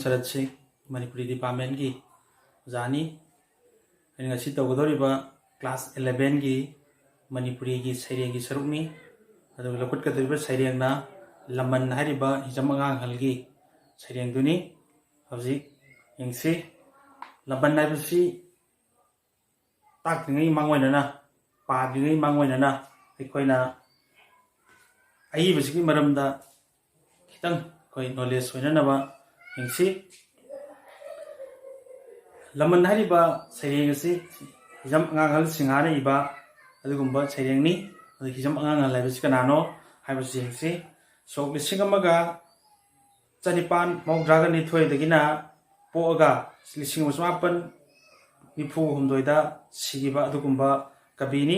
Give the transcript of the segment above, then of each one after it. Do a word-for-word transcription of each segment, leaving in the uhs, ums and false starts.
ꯁꯔꯠꯁꯤ ꯃꯅꯤꯄꯨꯔꯤ ꯗꯤꯄꯥꯔꯠꯃꯦꯟꯒꯤ ꯑꯣꯖꯥꯅꯤ꯫ ꯑꯩꯅ ꯉꯁꯤ ꯇꯧꯒꯗꯧꯔꯤꯕ ꯀ꯭ꯂꯥꯁ ꯏꯂꯦꯚꯦꯟꯒꯤ ꯃꯅꯤꯄꯨꯔꯤꯒꯤ ꯁꯩꯔꯦꯡꯒꯤ ꯁꯔꯨꯛꯅꯤ꯫ ꯑꯗꯨꯒ ꯂꯧꯈꯠꯀꯗꯧꯔꯤꯕ ꯁꯩꯔꯦꯡꯅ ꯂꯃꯟ ꯍꯥꯏꯔꯤꯕ ꯍꯤꯖꯝ ꯑꯉꯥꯡ ꯑꯍꯜꯒꯤ ꯁꯩꯔꯦꯡꯗꯨꯅꯤ꯫ ꯍꯧꯖꯤꯛ ꯌꯦꯡꯁꯤ꯫ ꯂꯃꯟ ꯍꯥꯏꯕꯁꯤ ꯇꯥꯛꯇ꯭ꯔꯤꯉꯩ ꯃꯥꯡꯑꯣꯏꯅꯅ, ꯄꯥꯗ꯭ꯔꯤꯉꯩ ꯃꯥꯡꯑꯣꯏꯅꯅ ꯑꯩꯈꯣꯏꯅ ꯑꯏꯕꯁꯤꯒꯤ ꯃꯔꯝꯗ ꯈꯤꯇꯪ ꯑꯩꯈꯣꯏ ꯅꯣꯂꯦꯖ ꯑꯣꯏꯅꯅꯕ ꯌꯦꯡꯁꯤ꯫ ꯂꯃꯟ ꯍꯥꯏꯔꯤꯕ ꯁꯩꯔꯦꯡ ꯑꯁꯤ ꯍꯤꯖꯝ ꯑꯉꯥꯡ ꯑꯍꯜ ꯁꯤꯡꯍꯥꯅ ꯏꯕ ꯑꯗꯨꯒꯨꯝꯕ ꯁꯩꯔꯦꯡꯅꯤ꯫ ꯑꯗꯨ ꯍꯤꯖꯝ ꯑꯉꯥꯡ ꯑꯍꯜ ꯍꯥꯏꯕꯁꯤ ꯀꯅꯥꯅꯣ ꯍꯥꯏꯕꯁꯤ ꯌꯦꯡꯁꯤ꯫ ꯁꯣꯛ ꯂꯤꯁꯤꯡ ꯑꯃꯒ ꯆꯅꯤꯄꯥꯟ ꯃꯧꯗ꯭ꯔꯥꯒ ꯅꯤꯊꯣꯏꯗꯒꯤꯅ ꯄꯣꯛꯑꯒ ꯂꯤꯁꯤꯡ ꯑꯃ ꯆꯃꯥꯄꯟ ꯅꯤꯐꯨ ꯍꯨꯝꯗꯣꯏꯗ ꯁꯤꯈꯤꯕ ꯑꯗꯨꯒꯨꯝꯕ ꯀꯕꯤꯅꯤ꯫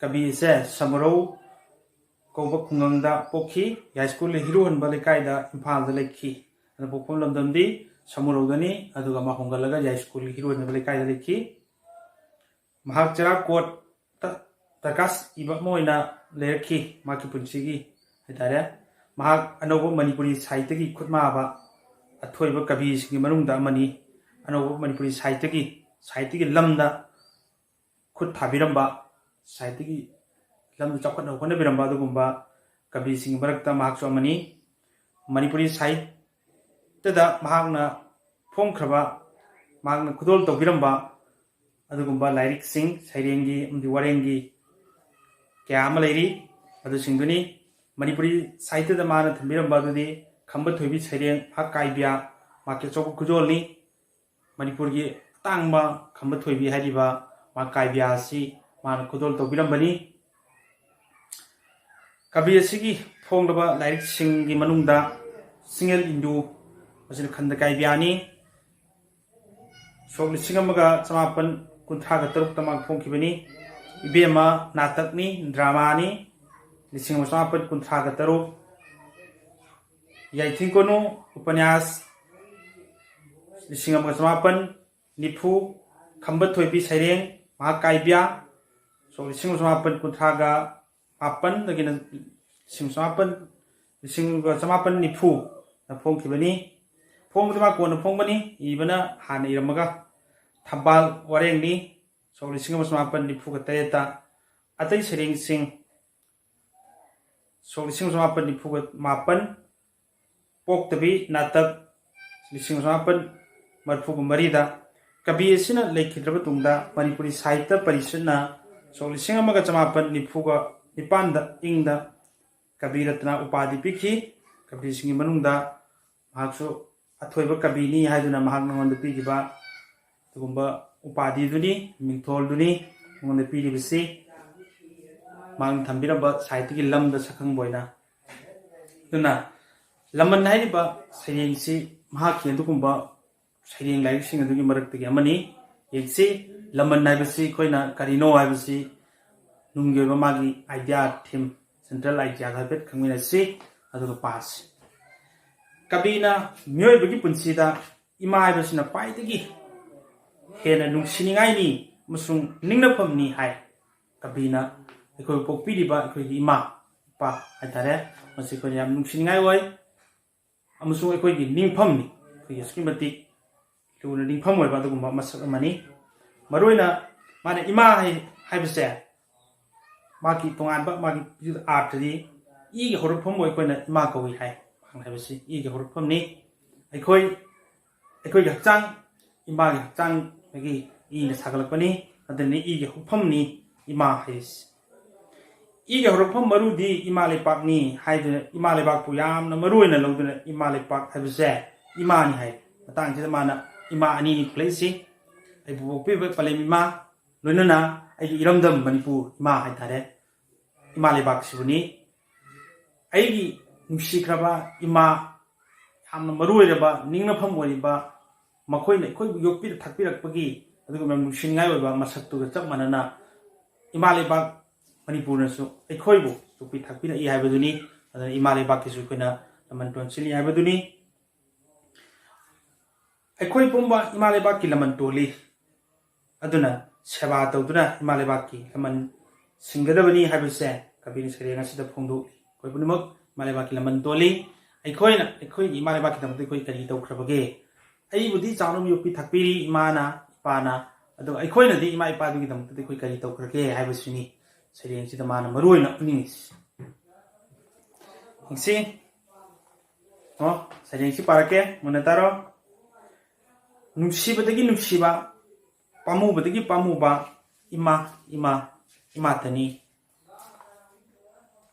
ꯀꯕꯤ ꯑꯁꯦ ꯁꯃꯨꯔꯧ ꯀꯧꯕ ꯈꯨꯡꯒꯪꯗ ꯄꯣꯛꯈꯤ꯫ ꯌꯥꯏꯁ꯭ꯀꯨꯜ ꯍꯤꯔꯨꯍꯟꯕ ꯂꯩꯀꯥꯏꯗ ꯏꯝꯐꯥꯜꯗ ꯂꯩꯈꯤ꯫ ꯑꯗꯨꯅ ꯄꯣꯛꯐꯝ ꯂꯝꯗꯝꯗꯤ ꯁꯃꯨꯔꯧꯗꯅꯤ, ꯑꯗꯨꯒ ꯃꯥ ꯍꯣꯡꯒꯠꯂꯒ ꯌꯥꯏꯁ꯭ꯀꯨꯜ ꯍꯤꯔꯨꯍꯟꯕ ꯂꯩꯀꯥꯏꯗ ꯂꯩꯈꯤ꯫ ꯃꯍꯥꯛ ꯆꯦꯔꯥꯛ ꯀꯣꯠꯇ ꯗꯔꯀꯥꯁ ꯏꯕ ꯑꯃ ꯑꯣꯏꯅ ꯂꯩꯔꯛꯈꯤ꯫ ꯃꯍꯥꯛꯀꯤ ꯄꯨꯟꯁꯤꯒꯤ ꯍꯥꯏꯇꯥꯔꯦ, ꯃꯍꯥꯛ ꯑꯅꯧꯕ ꯃꯅꯤꯄꯨꯔꯤ ꯁꯥꯍꯤꯇ꯭ꯌꯒꯤ ꯈꯨꯠꯃꯥꯕ ꯑꯊꯣꯏꯕ ꯀꯕꯤꯁꯤꯡꯒꯤ ꯃꯅꯨꯡꯗ ꯑꯃꯅꯤ꯫ ꯑꯅꯧꯕ ꯃꯅꯤꯄꯨꯔꯤ ꯁꯥꯍꯤꯇ꯭ꯌꯒꯤ, ꯁꯥꯍꯤꯇ꯭ꯌꯒꯤ ꯂꯝꯗ ꯈꯨꯠ ꯊꯥꯕꯤꯔꯝꯕ, ꯁꯥꯍꯤꯇ꯭ꯌꯒꯤ ꯂꯝꯗ ꯆꯥꯎꯈꯠꯅꯕ ꯍꯣꯠꯅꯕꯤꯔꯝꯕ ꯑꯗꯨꯒꯨꯝꯕ ꯀꯕꯤꯁꯤꯡꯒꯤ ꯃꯔꯛꯇ ꯃꯍꯥꯛꯁꯨ ꯑꯃꯅꯤ꯫ ꯃꯅꯤꯄꯨꯔꯤ ꯁꯥꯍꯤꯇ꯭ꯌꯗ ꯃꯍꯥꯛꯅ ꯐꯣꯡꯈ꯭ꯔꯕ, ꯃꯍꯥꯛꯅ ꯈꯨꯗꯣꯜ ꯇꯧꯕꯤꯔꯝꯕ ꯑꯗꯨꯒꯨꯝꯕ ꯂꯥꯏꯔꯤꯛꯁꯤꯡ, ꯁꯩꯔꯦꯡꯒꯤ ꯑꯃꯗꯤ ꯋꯥꯔꯦꯡꯒꯤ ꯀꯌꯥ ꯑꯃ ꯂꯩꯔꯤ꯫ ꯑꯗꯨꯁꯤꯡꯗꯨꯅꯤ ꯃꯅꯤꯄꯨꯔꯤ ꯁꯥꯍꯤꯇ꯭ꯌꯗ ꯃꯥꯅ ꯊꯝꯕꯤꯔꯝꯕ ꯑꯗꯨꯗꯤ ꯈꯝꯕ ꯊꯣꯏꯕꯤ ꯁꯩꯔꯦꯡ, ꯃꯍꯥꯛ ꯀꯥꯏꯕ꯭ꯌꯥ, ꯃꯍꯥꯛꯀꯤ ꯑꯆꯧꯕ ꯈꯨꯗꯣꯜꯅꯤ꯫ ꯃꯅꯤꯄꯨꯔꯒꯤ ꯑꯇꯥꯡꯕ ꯈꯝꯕ ꯊꯣꯏꯕꯤ ꯍꯥꯏꯔꯤꯕ ꯃꯍꯥꯛ ꯀꯥꯏꯕ꯭ꯌꯥ ꯑꯁꯤ ꯃꯥꯅ ꯈꯨꯗꯣꯜ ꯇꯧꯕꯤꯔꯝꯕꯅꯤ꯫ ꯀꯕꯤ ꯑꯁꯤꯒꯤ ꯐꯣꯡꯂꯕ ꯂꯥꯏꯔꯤꯛꯁꯤꯡꯒꯤ ꯃꯅꯨꯡꯗ ꯆꯤꯡꯌꯦꯜ ꯏꯟꯗꯨ, ꯃꯁꯤꯅ ꯈꯟꯗ ꯀꯥꯏꯕ꯭ꯌꯥꯅꯤ꯫ ꯁꯣꯛ ꯂꯤꯁꯤꯡ ꯑꯃꯒ ꯆꯃꯥꯄꯟ ꯀꯨꯟꯊ꯭ꯔꯥꯒ ꯇꯔꯨꯛꯇ ꯃꯥ ꯐꯣꯡꯈꯤꯕꯅꯤ꯫ ꯏꯕꯦꯝꯃ ꯅꯥꯇꯛꯅꯤ, ꯗ꯭ꯔꯃꯥꯅꯤ, ꯂꯤꯁꯤꯡ ꯑꯃ ꯆꯃꯥꯄꯟ ꯀꯨꯟꯊ꯭ꯔꯥꯒ ꯇꯔꯨꯛ꯫ ꯌꯥꯏꯊꯤꯡ ꯀꯣꯅꯨ ꯎꯄꯅ꯭ꯌꯥꯁ, ꯂꯤꯁꯤꯡ ꯑꯃꯒ ꯆꯃꯥꯄꯟ ꯅꯤꯐꯨ꯫ ꯈꯝꯕ ꯊꯣꯏꯕꯤ ꯁꯩꯔꯦꯡ, ꯃꯍꯥꯛ ꯀꯥꯏꯕ꯭ꯌꯥ, ꯁꯣꯛ ꯂꯤꯁꯤꯡ ꯑꯃ ꯆꯃꯥꯄꯟ ꯀꯨꯟꯊ꯭ꯔꯥꯒ ꯃꯥꯄꯟꯗꯒꯤꯅ ꯂꯤꯁꯤꯡ ꯆꯃꯥꯄꯟ, ꯂꯤꯁꯤꯡ ꯑꯃꯒ ꯆꯃꯥꯄꯟ ꯅꯤꯐꯨꯗ ꯐꯣꯡꯈꯤꯕꯅꯤ꯫ ꯐꯣꯡꯕꯗꯤ ꯃꯥ ꯀꯣꯟꯅ ꯐꯣꯡꯕꯅꯤ, ꯏꯕꯅ ꯍꯥꯟꯅ ꯏꯔꯝꯃꯒ꯫ ꯊꯝꯕꯥꯜ ꯋꯥꯔꯦꯡꯅꯤ, ꯁꯣꯛ ꯂꯤꯁꯤꯡ ꯑꯃ ꯆꯃꯥꯄꯟ ꯅꯤꯐꯨꯒ ꯇꯔꯦꯠꯇ꯫ ꯑꯇꯩ ꯁꯩꯔꯦꯡꯁꯤꯡ, ꯁꯣꯛ ꯂꯤꯁꯤꯡ ꯑꯃ ꯆꯃꯥꯄꯟ ꯅꯤꯐꯨꯒ ꯃꯥꯄꯟ꯫ ꯄꯣꯛꯇꯕꯤ ꯅꯥꯇꯛ, ꯂꯤꯁꯤꯡ ꯑꯃ ꯆꯃꯥꯄꯟ ꯃꯔꯤꯐꯨꯒ ꯃꯔꯤꯗ꯫ ꯀꯕꯤ ꯑꯁꯤꯅ ꯂꯩꯈꯤꯗ꯭ꯔꯕ ꯇꯨꯡꯗ ꯃꯅꯤꯄꯨꯔꯤ ꯁꯥꯍꯤꯇ꯭ꯌ ꯄꯔꯤꯁꯠꯅ ꯁꯣꯛ ꯂꯤꯁꯤꯡ ꯑꯃꯒ ꯆꯃꯥꯄꯟ ꯅꯤꯐꯨꯒ ꯅꯤꯄꯥꯟꯗ, ꯏꯪꯗ ꯀꯕꯤ ꯔꯠꯅ ꯎꯄꯥꯙꯤ ꯄꯤꯈꯤ꯫ ꯀꯕꯤꯁꯤꯡꯒꯤ ꯃꯅꯨꯡꯗ ꯃꯍꯥꯛꯁꯨ ꯑꯊꯣꯏꯕ ꯀꯕꯤꯅꯤ ꯍꯥꯏꯗꯨꯅ ꯃꯍꯥꯛ ꯃꯉꯣꯟꯗ ꯄꯤꯈꯤꯕ ꯑꯗꯨꯒꯨꯝꯕ ꯎꯄꯥꯙꯤꯗꯨꯅꯤ, ꯃꯤꯡꯊꯣꯜꯗꯨꯅꯤ ꯃꯉꯣꯟꯗ ꯄꯤꯔꯤꯕꯁꯤ꯫ ꯃꯍꯥꯛꯅ ꯊꯝꯕꯤꯔꯝꯕ ꯁꯥꯍꯤꯇ꯭ꯌꯒꯤ ꯂꯝꯗ ꯁꯛꯈꯪꯕ ꯑꯣꯏꯅ꯫ ꯑꯗꯨꯅ ꯂꯃꯟ ꯍꯥꯏꯔꯤꯕ ꯁꯩꯔꯦꯡꯁꯤ ꯃꯍꯥꯛꯀꯤ ꯑꯗꯨꯒꯨꯝꯕ ꯁꯩꯔꯦꯡ ꯂꯥꯏꯔꯤꯛꯁꯤꯡ ꯑꯗꯨꯒꯤ ꯃꯔꯛꯇꯒꯤ ꯑꯃꯅꯤ꯫ ꯌꯦꯡꯁꯤ, ꯂꯃꯟ ꯍꯥꯏꯕꯁꯤ ꯑꯩꯈꯣꯏꯅ ꯀꯔꯤꯅꯣ ꯍꯥꯏꯕꯁꯤ ꯅꯨꯡꯒꯤ ꯑꯣꯏꯕ ꯃꯥꯒꯤ idea, theme, central idea ꯍꯥꯏꯐꯦꯠ ꯈꯪꯃꯤꯟꯅꯁꯤ, ꯑꯗꯨꯒ ꯄꯥꯁꯤ꯫ ꯀꯕꯤꯅ ꯃꯤꯑꯣꯏꯕꯒꯤ ꯄꯨꯟꯁꯤꯗ ꯏꯃꯥ ꯍꯥꯏꯕꯁꯤꯅ ꯈ꯭ꯋꯥꯏꯗꯒꯤ ꯍꯦꯟꯅ ꯅꯨꯡꯁꯤꯅꯤꯡꯉꯥꯏꯅꯤ ꯑꯃꯁꯨꯡ ꯅꯤꯡꯅꯐꯝꯅꯤ ꯍꯥꯏ꯫ ꯀꯕꯤꯅ ꯑꯩꯈꯣꯏꯕꯨ ꯄꯣꯛꯄꯤꯔꯤꯕ ꯑꯩꯈꯣꯏꯒꯤ ꯏꯃꯥ, ꯏꯄꯥ ꯍꯥꯏꯇꯥꯔꯦ, ꯃꯁꯤ ꯑꯩꯈꯣꯏꯅ ꯌꯥꯝ ꯅꯨꯡꯁꯤꯅꯤꯡꯉꯥꯏ ꯑꯣꯏ ꯑꯃꯁꯨꯡ ꯑꯩꯈꯣꯏꯒꯤ ꯅꯤꯡꯐꯝꯅꯤ꯫ ꯑꯩꯈꯣꯏꯒꯤ ꯑꯁꯨꯛꯀꯤ ꯃꯇꯤꯛ ꯂꯨꯅ ꯅꯤꯡꯐꯝ ꯑꯣꯏꯕ ꯑꯗꯨꯒꯨꯝꯕ ꯃꯁꯛ ꯑꯃꯅꯤ꯫ ꯃꯔꯨꯑꯣꯏꯅ ꯃꯥꯅ ꯏꯃꯥ ꯍꯥꯏ-, ꯍꯥꯏꯕꯁꯦ ꯃꯥꯒꯤ ꯇꯣꯉꯥꯟꯕ ꯃꯥꯒꯤ ꯑꯥꯔꯊꯗꯤ ꯏꯒꯤ ꯍꯧꯔꯛꯐꯝꯕꯨ ꯑꯩꯈꯣꯏꯅ ꯏꯃꯥ ꯀꯧꯏ ꯍꯥꯏ꯫ ꯃꯍꯥꯛꯅ ꯍꯥꯏꯕꯁꯤ ꯏꯒꯤ ꯍꯧꯔꯛꯐꯝꯅꯤ꯫ ꯑꯩꯈꯣꯏ, ꯑꯩꯈꯣꯏꯒꯤ ꯍꯛꯆꯥꯡ ꯏꯃꯥꯒꯤ ꯍꯛꯆꯥꯡꯗꯒꯤ ꯏꯅ ꯁꯥꯒꯠꯂꯛꯄꯅꯤ꯫ ꯑꯗꯨꯅ ꯏꯒꯤ ꯍꯧꯔꯛꯐꯝꯅꯤ ꯏꯃꯥ ꯍꯥꯏꯔꯤꯁꯤ꯫ ꯏꯒꯤ ꯍꯧꯔꯛꯐꯝ ꯃꯔꯨꯗꯤ ꯏꯃꯥ ꯂꯩꯄꯥꯛꯅꯤ ꯍꯥꯏꯗꯨꯅ ꯏꯃꯥ ꯂꯩꯕꯥꯛꯄꯨ ꯌꯥꯝꯅ ꯃꯔꯨ ꯑꯣꯏꯅ ꯂꯧꯗꯨꯅ ꯏꯃꯥ ꯂꯩꯄꯥꯛ ꯍꯥꯏꯕꯁꯦ ꯏꯃꯥꯅꯤ ꯍꯥꯏ꯫ ꯃꯇꯥꯡꯁꯤꯗ ꯃꯥꯅ ꯏꯃꯥ ꯑꯅꯤꯅꯤ ꯄꯨꯊꯣꯛꯂꯛꯏꯁꯤ꯫ ꯑꯩꯕꯨ ꯄꯣꯛꯄꯤꯕ ꯄꯂꯦꯝ ꯏꯃꯥ, ꯂꯣꯏꯅꯅ ꯑꯩꯒꯤ ꯏꯔꯝꯗꯝ ꯃꯅꯤꯄꯨꯔ ꯏꯃꯥ ꯍꯥꯏꯇꯥꯔꯦ, ꯏꯃꯥ ꯂꯩꯕꯥꯛꯁꯤꯕꯨꯅꯤ꯫ ꯑꯩꯒꯤ ꯅꯨꯡꯁꯤꯈ꯭ꯔꯕ ꯏꯃꯥ, ꯌꯥꯝꯅ ꯃꯔꯨ ꯑꯣꯏꯔꯕ ꯅꯤꯡꯅꯐꯝ ꯑꯣꯏꯔꯤꯕ, ꯃꯈꯣꯏꯅ ꯑꯩꯈꯣꯏꯕꯨ ꯌꯣꯛꯄꯤꯔ ꯊꯥꯛꯄꯤꯔꯛꯄꯒꯤ ꯑꯗꯨꯒꯨꯝꯕ ꯅꯨꯡꯁꯤꯅꯤꯡꯉꯥꯏ ꯑꯣꯏꯕ ꯃꯁꯛꯇꯨꯒ ꯆꯞ ꯃꯥꯟꯅꯅ ꯏꯃꯥ ꯂꯩꯕꯥꯛ ꯃꯅꯤꯄꯨꯔꯅꯁꯨ ꯑꯩꯈꯣꯏꯕꯨ ꯌꯣꯛꯄꯤ ꯊꯥꯛꯄꯤꯔꯛꯏ ꯍꯥꯏꯕꯗꯨꯅꯤ꯫ ꯑꯗꯨꯅ ꯏꯃꯥ ꯂꯩꯕꯥꯛꯀꯤꯁꯨ ꯑꯩꯈꯣꯏꯅ ꯂꯃꯟ ꯇꯣꯟꯁꯤꯜꯂꯤ ꯍꯥꯏꯕꯗꯨꯅꯤ꯫ ꯑꯩꯈꯣꯏ ꯄꯨꯝꯕ ꯏꯃꯥ ꯂꯩꯕꯥꯛꯀꯤ ꯂꯃꯟ ꯇꯣꯜꯂꯤ꯫ ꯑꯗꯨꯅ ꯁꯦꯕꯥ ꯇꯧꯗꯨꯅ ꯏꯃꯥ ꯂꯩꯕꯥꯛꯀꯤ ꯂꯃꯟ ꯁꯤꯡꯒꯗꯕꯅꯤ ꯍꯥꯏꯕꯁꯦ ꯀꯕꯤꯅ ꯁꯩꯔꯦꯡ ꯑꯁꯤꯗ ꯐꯣꯡꯗꯣꯛꯂꯤ꯫ ꯑꯩꯈꯣꯏ ꯄꯨꯝꯅꯃꯛ ꯏꯃꯥ ꯂꯩꯕꯥꯛꯀꯤ ꯂꯃꯟ ꯇꯣꯜꯂꯤ꯫ ꯑꯩꯈꯣꯏꯅ ꯑꯩꯈꯣꯏꯒꯤ ꯏꯃꯥ ꯂꯩꯕꯥꯛꯀꯤꯗꯃꯛꯇ ꯑꯩꯈꯣꯏ ꯀꯔꯤ ꯇꯧꯈ꯭ꯔꯕꯒꯦ? ꯑꯩꯕꯨꯗꯤ ꯆꯥꯎꯅ ꯌꯣꯛꯄꯤ ꯊꯥꯛꯄꯤꯔꯤ ꯏꯃꯥꯅ, ꯏꯄꯥꯅ, ꯑꯗꯨꯒ ꯑꯩꯈꯣꯏꯅꯗꯤ ꯏꯃꯥ ꯏꯄꯥꯗꯨꯒꯤꯗꯃꯛꯇꯗꯤ ꯑꯩꯈꯣꯏ ꯀꯔꯤ ꯇꯧꯈ꯭ꯔꯒꯦ ꯍꯥꯏꯕꯁꯤꯅꯤ ꯁꯩꯔꯦꯡꯁꯤꯗ ꯃꯥꯅ ꯃꯔꯨ ꯑꯣꯏꯅ ꯎꯠꯅꯤꯡꯉꯤꯁꯤ꯫ ꯌꯦꯡꯁꯤ꯫ ꯑꯣ, ꯁꯩꯔꯦꯡꯁꯤ ꯄꯥꯔꯛꯀꯦ, ꯃꯨꯟꯅ ꯇꯥꯔꯣ꯫ ꯅꯨꯡꯁꯤꯕꯗꯒꯤ ꯅꯨꯡꯁꯤꯕ, ꯄꯥꯝꯃꯨꯕꯗꯒꯤ ꯄꯥꯝꯃꯨꯕ, ꯏꯃꯥ, ꯏꯃꯥ, ꯏꯃꯥꯇꯅꯤ꯫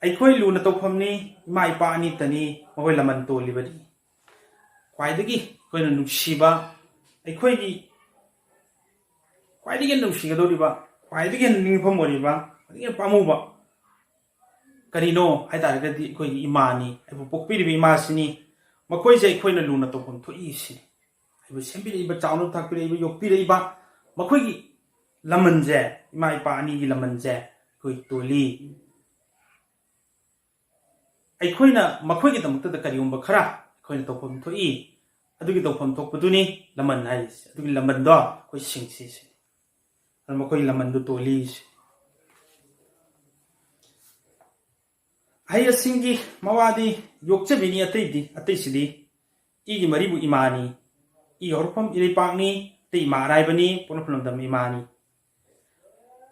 ꯑꯩꯈꯣꯏ ꯂꯨꯅ ꯇꯧꯐꯝꯅꯤ, ꯏꯃꯥ ꯏꯄꯥ ꯑꯅꯤꯇꯅꯤ, ꯃꯈꯣꯏ ꯂꯃꯟ ꯇꯣꯜꯂꯤꯕꯅꯤ꯫ ꯈ꯭ꯋꯥꯏꯗꯒꯤ ꯑꯩꯈꯣꯏꯅ ꯅꯨꯡꯁꯤꯕ, ꯑꯩꯈꯣꯏꯒꯤ ꯈ꯭ꯋꯥꯏꯗꯒꯤ ꯍꯦꯟꯅ ꯅꯨꯡꯁꯤꯒꯗꯧꯔꯤꯕ, ꯈ꯭ꯋꯥꯏꯗꯒꯤ ꯍꯦꯟꯅ ꯅꯤꯡꯐꯝ ꯑꯣꯏꯔꯤꯕ, ꯈ꯭ꯋꯥꯏꯗꯒꯤ ꯍꯦꯟꯅ ꯄꯥꯝꯃꯨꯕ ꯀꯔꯤꯅꯣ ꯍꯥꯏ ꯇꯥꯔꯒꯗꯤ ꯑꯩꯈꯣꯏꯒꯤ ꯏꯃꯥꯅꯤ, ꯑꯩꯕꯨ ꯄꯣꯛꯄꯤꯔꯤꯕ ꯏꯃꯥꯁꯤꯅꯤ꯫ ꯃꯈꯣꯏꯁꯦ ꯑꯩꯈꯣꯏꯅ ꯂꯨꯅ ꯇꯧꯐꯝ ꯊꯣꯛꯏ ꯁꯤꯅꯤ꯫ ꯑꯩꯕꯨ ꯁꯦꯝꯕꯤꯔꯛꯏꯕ, ꯆꯥꯎꯅ ꯊꯥꯛꯄꯤꯔꯛꯏꯕ, ꯌꯣꯛꯄꯤꯔꯛꯏꯕ ꯃꯈꯣꯏꯒꯤ ꯂꯃꯟꯁꯦ, ꯏꯃꯥ ꯏꯄꯥ ꯑꯅꯤꯒꯤ ꯂꯃꯟꯁꯦ ꯑꯩꯈꯣꯏ ꯇꯣꯜꯂꯤ꯫ ꯑꯩꯈꯣꯏꯅ ꯃꯈꯣꯏꯒꯤꯗꯃꯛꯇꯗ ꯀꯔꯤꯒꯨꯝꯕ ꯈꯔ ꯑꯩꯈꯣꯏꯅ ꯇꯧꯐꯝ ꯊꯣꯛꯏ, ꯑꯗꯨꯒꯤ ꯇꯧꯐꯝ ꯊꯣꯛꯄꯗꯨꯅꯤ ꯂꯃꯟ ꯍꯥꯏꯔꯤꯁꯦ꯫ ꯑꯗꯨꯒꯤ ꯂꯃꯟꯗꯣ ꯑꯩꯈꯣꯏ ꯁꯤꯡꯁꯤ ꯁꯤꯅꯤ꯫ ꯑꯗꯨꯅ ꯃꯈꯣꯏꯒꯤ ꯂꯃꯟꯗꯨ ꯇꯣꯜꯂꯤ ꯁꯤꯅꯤ꯫ ꯑꯍꯩ ꯑꯁꯤꯡꯒꯤ ꯃꯋꯥꯗꯤ ꯌꯣꯛꯆꯕꯤꯅꯤ, ꯑꯇꯩꯗꯤ, ꯑꯇꯩꯁꯤꯗꯤ ꯏꯒꯤ ꯃꯔꯤꯕꯨ ꯏꯃꯥꯅꯤ, ꯏꯒꯤ ꯍꯧꯔꯛꯐꯝ ꯏꯔꯩꯄꯥꯛꯅꯤ, ꯑꯇꯩ ꯏꯃꯥ ꯑꯔꯥꯏꯕꯅꯤ, ꯄꯣꯛꯅꯐꯝ ꯂꯝꯗꯝ ꯏꯃꯥꯅꯤ꯫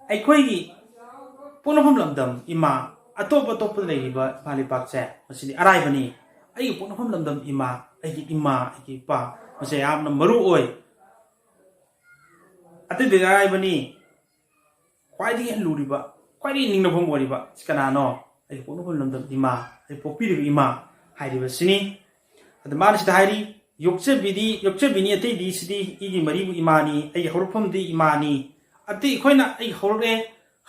ꯑꯩꯈꯣꯏꯒꯤ ꯄꯣꯛꯅꯐꯝ ꯂꯝꯗꯝ ꯏꯃꯥ, ꯑꯇꯣꯞ ꯑꯇꯣꯞꯄꯗ ꯂꯩꯔꯤꯕ ꯏꯃꯥ ꯂꯩꯄꯥꯛꯁꯦ, ꯃꯁꯤꯗꯤ ꯑꯔꯥꯏꯕꯅꯤ꯫ ꯑꯩꯒꯤ ꯄꯣꯛꯅꯐꯝ ꯂꯝꯗꯝ ꯏꯃꯥ, ꯑꯩꯒꯤ ꯏꯃꯥ, ꯑꯩꯒꯤ ꯏꯄꯥ, ꯃꯁꯤ ꯌꯥꯝꯅ ꯃꯔꯨ ꯑꯣꯏ꯫ ꯑꯇꯩꯗꯤ ꯑꯔꯥꯏꯕꯅꯤ꯫ ꯈ꯭ꯋꯥꯏꯗꯒꯤ ꯍꯦꯟꯅ ꯂꯨꯔꯤꯕ, ꯈ꯭ꯋꯥꯏꯗꯒꯤ ꯅꯤꯡꯅꯐꯝ ꯑꯣꯏꯔꯤꯕ ꯁꯤ ꯀꯅꯥꯅꯣ? ꯑꯩꯒꯤ ꯄꯣꯛꯅꯐꯝ ꯂꯝꯗꯝ ꯏꯃꯥ, ꯑꯩ ꯄꯣꯛꯄꯤꯔꯤꯕ ꯏꯃꯥ ꯍꯥꯏꯔꯤꯕꯁꯤꯅꯤ꯫ ꯑꯗ ꯃꯥꯅ ꯁꯤꯗ ꯍꯥꯏꯔꯤ, "ꯌꯣꯛꯆꯕꯤꯗꯤ, ꯌꯣꯛꯆꯕꯤꯅꯤ ꯑꯇꯩꯗꯤ ꯁꯤꯗꯤ ꯏꯒꯤ ꯃꯔꯤꯕꯨ ꯏꯃꯥꯅꯤ, ꯑꯩꯒꯤ ꯍꯧꯔꯛꯐꯝꯗꯤ ꯏꯃꯥꯅꯤ꯫ ꯑꯇꯩ ꯑꯩꯈꯣꯏꯅ ꯑꯩ ꯍꯧꯔꯛꯑꯦ,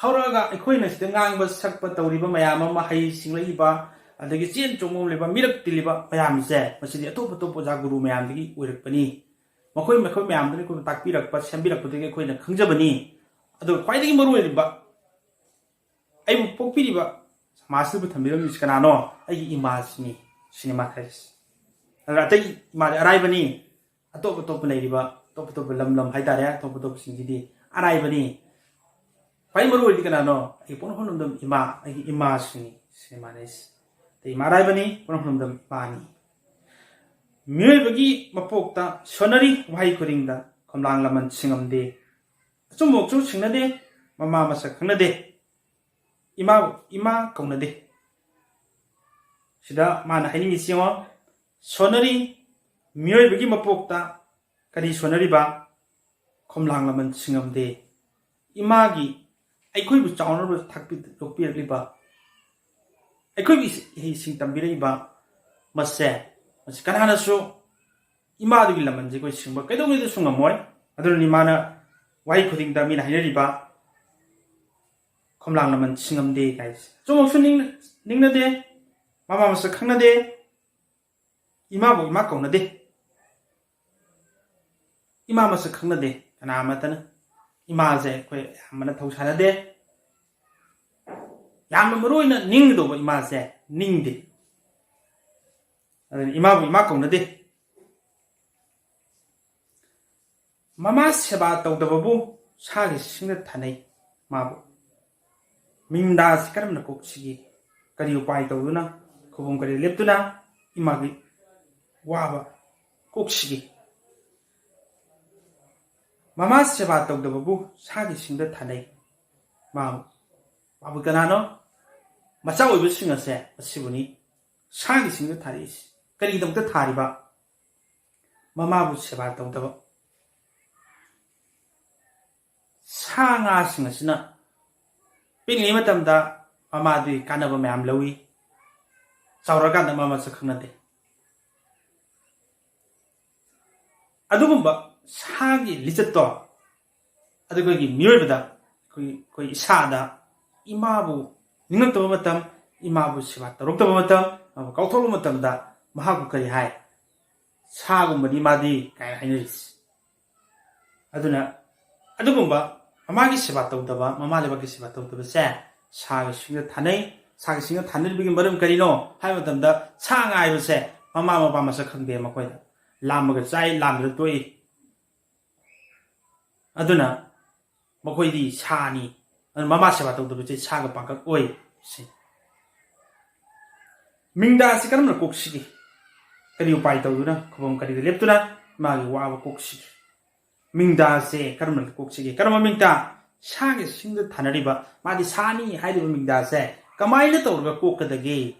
ꯍꯧꯔꯛꯑꯒ ꯑꯩꯈꯣꯏꯅ ꯁꯤꯗ ꯉꯥꯡꯕ ꯁꯛꯄ ꯇꯧꯔꯤꯕ ꯃꯌꯥꯝ ꯑꯃ, ꯍꯩ ꯁꯤꯡꯂꯛꯏꯕ, ꯑꯗꯒꯤ ꯆꯦꯟ ꯆꯣꯡꯂꯤꯕ, ꯃꯤꯔꯛ ꯇꯤꯜꯂꯤꯕ ꯃꯌꯥꯝꯁꯦ, ꯃꯁꯤꯗꯤ ꯑꯇꯣꯞ ꯑꯇꯣꯞꯄ ꯑꯣꯖꯥ ꯒꯨꯔꯨ ꯃꯌꯥꯝꯗꯒꯤ ꯑꯣꯏꯔꯛꯄꯅꯤ꯫ ꯃꯈꯣꯏ, ꯃꯈꯣꯏ ꯃꯌꯥꯝꯗꯨꯅ ꯑꯩꯈꯣꯏꯕꯨ ꯇꯥꯛꯄꯤꯔꯛꯄ, ꯁꯦꯝꯕꯤꯔꯛꯄꯗꯒꯤ ꯑꯩꯈꯣꯏꯅ ꯈꯪꯖꯕꯅꯤ꯫ ꯑꯗꯨꯒ ꯈ꯭ꯋꯥꯏꯗꯒꯤ ꯃꯔꯨ ꯑꯣꯏꯔꯤꯕ, ꯑꯩꯕꯨ ꯄꯣꯛꯄꯤꯔꯤꯕ, ꯁꯃꯥꯖꯁꯤꯕꯨ ꯊꯝꯕꯤꯔꯝꯃꯤꯁꯤ ꯀꯅꯥꯅꯣ? ꯑꯩꯒꯤ ꯏꯃꯥꯁꯤꯅꯤ", ꯁꯤꯅꯤ ꯃꯥ ꯍꯥꯏꯔꯤꯁꯤ꯫ ꯑꯗꯨꯅ ꯑꯇꯩ ꯏꯃꯥꯗꯤ ꯑꯔꯥꯏꯕꯅꯤ, ꯑꯇꯣꯞ ꯑꯇꯣꯞꯄ ꯂꯩꯔꯤꯕ, ꯑꯇꯣꯞ ꯑꯇꯣꯞꯄ ꯂꯝ ꯂꯝ ꯍꯥꯏꯇꯥꯔꯦ, ꯑꯇꯣꯞ ꯑꯇꯣꯞꯄꯁꯤꯡꯁꯤꯗꯤ ꯑꯔꯥꯏꯕꯅꯤ꯫ ꯈ꯭ꯋꯥꯏ ꯃꯔꯨ ꯑꯣꯏꯔꯤꯗꯤ ꯀꯅꯥꯅꯣ? ꯑꯩꯒꯤ ꯄꯣꯛꯅꯐꯝ ꯂꯝꯗꯝ ꯏꯃꯥ, ꯑꯩꯒꯤ ꯏꯃꯥꯁꯤꯅꯤ, ꯁꯤꯅꯤ ꯃꯥꯅ ꯍꯥꯏꯁꯤ꯫ ꯏꯃꯥ ꯃꯔꯥꯏꯕꯅꯤ, ꯄꯣꯛꯅꯐꯝ ꯂꯝꯗꯝ ꯏꯄꯥꯅꯤ꯫ ꯃꯤꯑꯣꯏꯕꯒꯤ ꯃꯄꯣꯛꯇ ꯁꯣꯟꯅꯔꯤ ꯋꯥꯍꯩ ꯈꯨꯗꯤꯡꯗ ꯈꯣꯝꯂꯥꯡ ꯂꯃꯟ ꯁꯤꯡꯉꯝꯗꯦ꯫ ꯑꯆꯨꯝꯕꯃꯛꯁꯨ ꯁꯤꯡꯅꯗꯦ, ꯃꯃꯥ ꯃꯁꯛ ꯈꯪꯅꯗꯦ, ꯏꯃꯥ, ꯏꯃꯥ ꯀꯧꯅꯗꯦ꯫ ꯁꯤꯗ ꯃꯥꯅ ꯍꯥꯏꯅꯤꯡꯉꯤꯁꯤ ꯌꯦꯡꯉꯣ, ꯁꯣꯟꯅꯔꯤ ꯃꯤꯑꯣꯏꯕꯒꯤ ꯃꯄꯣꯛꯇ ꯀꯔꯤ ꯁꯣꯟꯅꯔꯤꯕ? ꯈꯣꯝꯂꯥꯡ ꯂꯃꯟ ꯁꯤꯡꯉꯝꯗꯦ꯫ ꯏꯃꯥꯒꯤ ꯑꯩꯈꯣꯏꯕꯨ ꯆꯥꯎꯅꯕ ꯊꯥꯛꯄꯤ-, ꯌꯣꯛꯄꯤꯔꯛꯂꯤꯕ, ꯑꯩꯈꯣꯏꯕꯨ ꯏꯁ-, ꯏꯍꯩꯁꯤꯡ ꯇꯝꯕꯤꯔꯛꯏꯕ ꯃꯁꯦ, ꯃꯁꯤ ꯀꯅꯥꯅꯁꯨ ꯏꯃꯥꯗꯨꯒꯤ ꯂꯃꯟꯁꯦ ꯑꯩꯈꯣꯏ ꯁꯤꯡꯕ ꯀꯩꯗꯧꯉꯩꯗꯁꯨ ꯉꯝꯃꯣꯏ꯫ ꯑꯗꯨꯅꯅꯤ ꯃꯥꯅ ꯋꯥꯍꯩ ꯈꯨꯗꯤꯡꯗ ꯃꯤꯅ ꯍꯥꯏꯅꯔꯤꯕ "ꯈꯣꯝꯂꯥꯡ ꯂꯃꯟ ꯁꯤꯡꯉꯝꯗꯦ" ꯀꯥꯏꯁꯦ꯫ ꯑꯆꯨꯝꯃꯛꯁꯨ ꯅꯤꯡ-, ꯅꯤꯡꯅꯗꯦ, ꯃꯃꯥ ꯃꯁꯛ ꯈꯪꯅꯗꯦ, ꯏꯃꯥꯕꯨ ꯏꯃꯥ ꯀꯧꯅꯗꯦ꯫ ꯏꯃꯥ ꯃꯁꯛ ꯈꯪꯅꯗꯦ ꯀꯅꯥ ꯑꯃꯠꯇꯅ꯫ ꯏꯃꯥꯁꯦ ꯑꯩꯈꯣꯏ ꯑꯌꯥꯝꯕꯅ ꯊꯧ ꯁꯥꯟꯅꯗꯦ꯫ ꯌꯥꯝꯅ ꯃꯔꯨ ꯑꯣꯏꯅ ꯅꯤꯡꯒꯗꯧꯕ ꯏꯃꯥꯁꯦ ꯅꯤꯡꯗꯦ꯫ ꯑꯗꯨꯅ ꯏꯃꯥꯕꯨ ꯏꯃꯥ ꯀꯧꯅꯗꯦ꯫ ꯃꯃꯥ ꯁꯦꯕꯥ ꯇꯧꯗꯕꯕꯨ ꯁꯥꯒꯤ ꯁꯤꯡꯗ ꯊꯥꯅꯩ꯫ ꯃꯥꯕꯨ ꯃꯤꯟꯗꯥꯁꯤ ꯀꯔꯝꯅ ꯀꯣꯛꯁꯤꯒꯦ? ꯀꯔꯤ ꯎꯄꯥꯏ ꯇꯧꯗꯨꯅ, ꯈꯨꯕꯝ ꯀꯔꯤ ꯂꯦꯞꯇꯨꯅ ꯏꯃꯥꯒꯤ ꯋꯥꯕ ꯀꯣꯛꯁꯤꯒꯦ? ꯃꯃꯥ ꯁꯦꯕꯥ ꯇꯧꯗꯕꯕꯨ ꯁꯥꯒꯤ ꯁꯤꯡꯗ ꯊꯥꯅꯩ꯫ ꯃꯥ, ꯃꯥꯕꯨ ꯀꯅꯥꯅꯣ? ꯃꯆꯥ ꯑꯣꯏꯕꯁꯤꯡ ꯑꯁꯦ ꯑꯁꯤꯕꯨꯅꯤ ꯁꯥꯒꯤ ꯁꯤꯡꯗ ꯊꯥꯔꯛꯏꯁꯤ꯫ ꯀꯔꯤꯒꯤꯗꯃꯛꯇ ꯊꯥꯔꯤꯕ? ꯃꯃꯥꯕꯨ ꯁꯦꯕꯥ ꯇꯧꯗꯕ꯫ ꯁꯥ ꯉꯥꯁꯤꯡ ꯑꯁꯤꯅ ꯄꯤꯛꯂꯤꯉꯩ ꯃꯇꯝꯗ ꯃꯃꯥꯗꯨꯒꯤ ꯀꯥꯟꯅꯕ ꯃꯌꯥꯝ ꯂꯧꯏ, ꯆꯥꯎꯔꯀꯥꯟꯗ ꯃꯃꯥ ꯃꯁꯛ ꯈꯪꯅꯗꯦ꯫ ꯑꯗꯨꯒꯨꯝꯕ ꯁꯥꯒꯤ ꯂꯤꯆꯠꯇꯣ ꯑꯗꯨ ꯑꯩꯈꯣꯏꯒꯤ ꯃꯤꯑꯣꯏꯕꯗ, ꯑꯩꯈꯣꯏ, ꯑꯩꯈꯣꯏ ꯏꯁꯥꯗ ꯏꯃꯥꯕꯨ ꯅꯤꯡꯉꯛꯇꯕ ꯃꯇꯝ, ꯏꯃꯥꯕꯨ ꯁꯦꯕꯥ ꯇꯧꯔꯛꯇꯕ ꯃꯇꯝ, ꯃꯥꯕꯨ ꯀꯥꯎꯊꯣꯛꯂꯕ ꯃꯇꯝꯗ ꯃꯍꯥꯛꯄꯨ ꯀꯔꯤ ꯍꯥꯏ? "ꯁꯥꯒꯨꯝꯕꯅꯤ ꯃꯥꯗꯤ" ꯀꯥꯏꯅ ꯍꯥꯏꯅꯔꯤꯁꯤ꯫ ꯑꯗꯨꯅ ꯑꯗꯨꯒꯨꯝꯕ ꯃꯃꯥꯒꯤ ꯁꯦꯕꯥ ꯇꯧꯗꯕ, ꯃꯃꯥ ꯂꯩꯕꯥꯛꯀꯤ ꯁꯦꯕꯥ ꯇꯧꯗꯕꯁꯦ ꯁꯥꯒꯤ ꯁꯤꯡꯗ ꯊꯥꯅꯩ꯫ ꯁꯥꯒꯤ ꯁꯤꯡꯗ ꯊꯥꯅꯔꯤꯕꯒꯤ ꯃꯔꯝ ꯀꯔꯤꯅꯣ ꯍꯥꯏꯕ ꯃꯇꯝꯗ, ꯁꯥ ꯉꯥ ꯍꯥꯏꯕꯁꯦ ꯃꯃꯥ ꯃꯄꯥ ꯃꯁꯛ ꯈꯪꯗꯦ꯫ ꯃꯈꯣꯏꯗ ꯂꯥꯝꯃꯒ ꯆꯥꯏ, ꯂꯥꯝꯗ꯭ꯔꯒ ꯇꯣꯛꯏ꯫ ꯑꯗꯨꯅ ꯃꯈꯣꯏꯗꯤ ꯁꯥꯅꯤ꯫ ꯑꯗꯨꯅ ꯃꯃꯥ ꯁꯦꯕꯥ ꯇꯧꯗꯕꯁꯦ ꯁꯥꯒ ꯄꯥꯡꯒꯜ ꯑꯣꯏ꯫ ꯁꯤ꯫ ꯃꯤꯡꯗꯥꯁꯤ ꯀꯔꯝꯅ ꯀꯣꯛꯁꯤꯒꯦ? ꯀꯔꯤ ꯎꯄꯥꯏ ꯇꯧꯗꯨꯅ, ꯈꯨꯕꯝ ꯀꯔꯤꯗ ꯂꯦꯞꯇꯨꯅ ꯏꯃꯥꯒꯤ ꯋꯥꯕ ꯀꯣꯛꯁꯤꯒꯦ? ꯃꯤꯡꯗꯥꯁꯦ ꯀꯔꯝꯅ ꯀꯣꯛꯁꯤꯒꯦ? ꯀꯔꯝꯕ ꯃꯤꯡꯗꯥ? ꯁꯥꯒꯤ ꯁꯤꯡꯗ ꯊꯥꯅꯔꯤꯕ, ꯃꯥꯗꯤ ꯁꯥꯅꯤ ꯍꯥꯏꯔꯤꯕ ꯃꯤꯡꯗꯥꯁꯦ ꯀꯃꯥꯏꯅ ꯇꯧꯔꯒ ꯀꯣꯛꯀꯗꯒꯦ?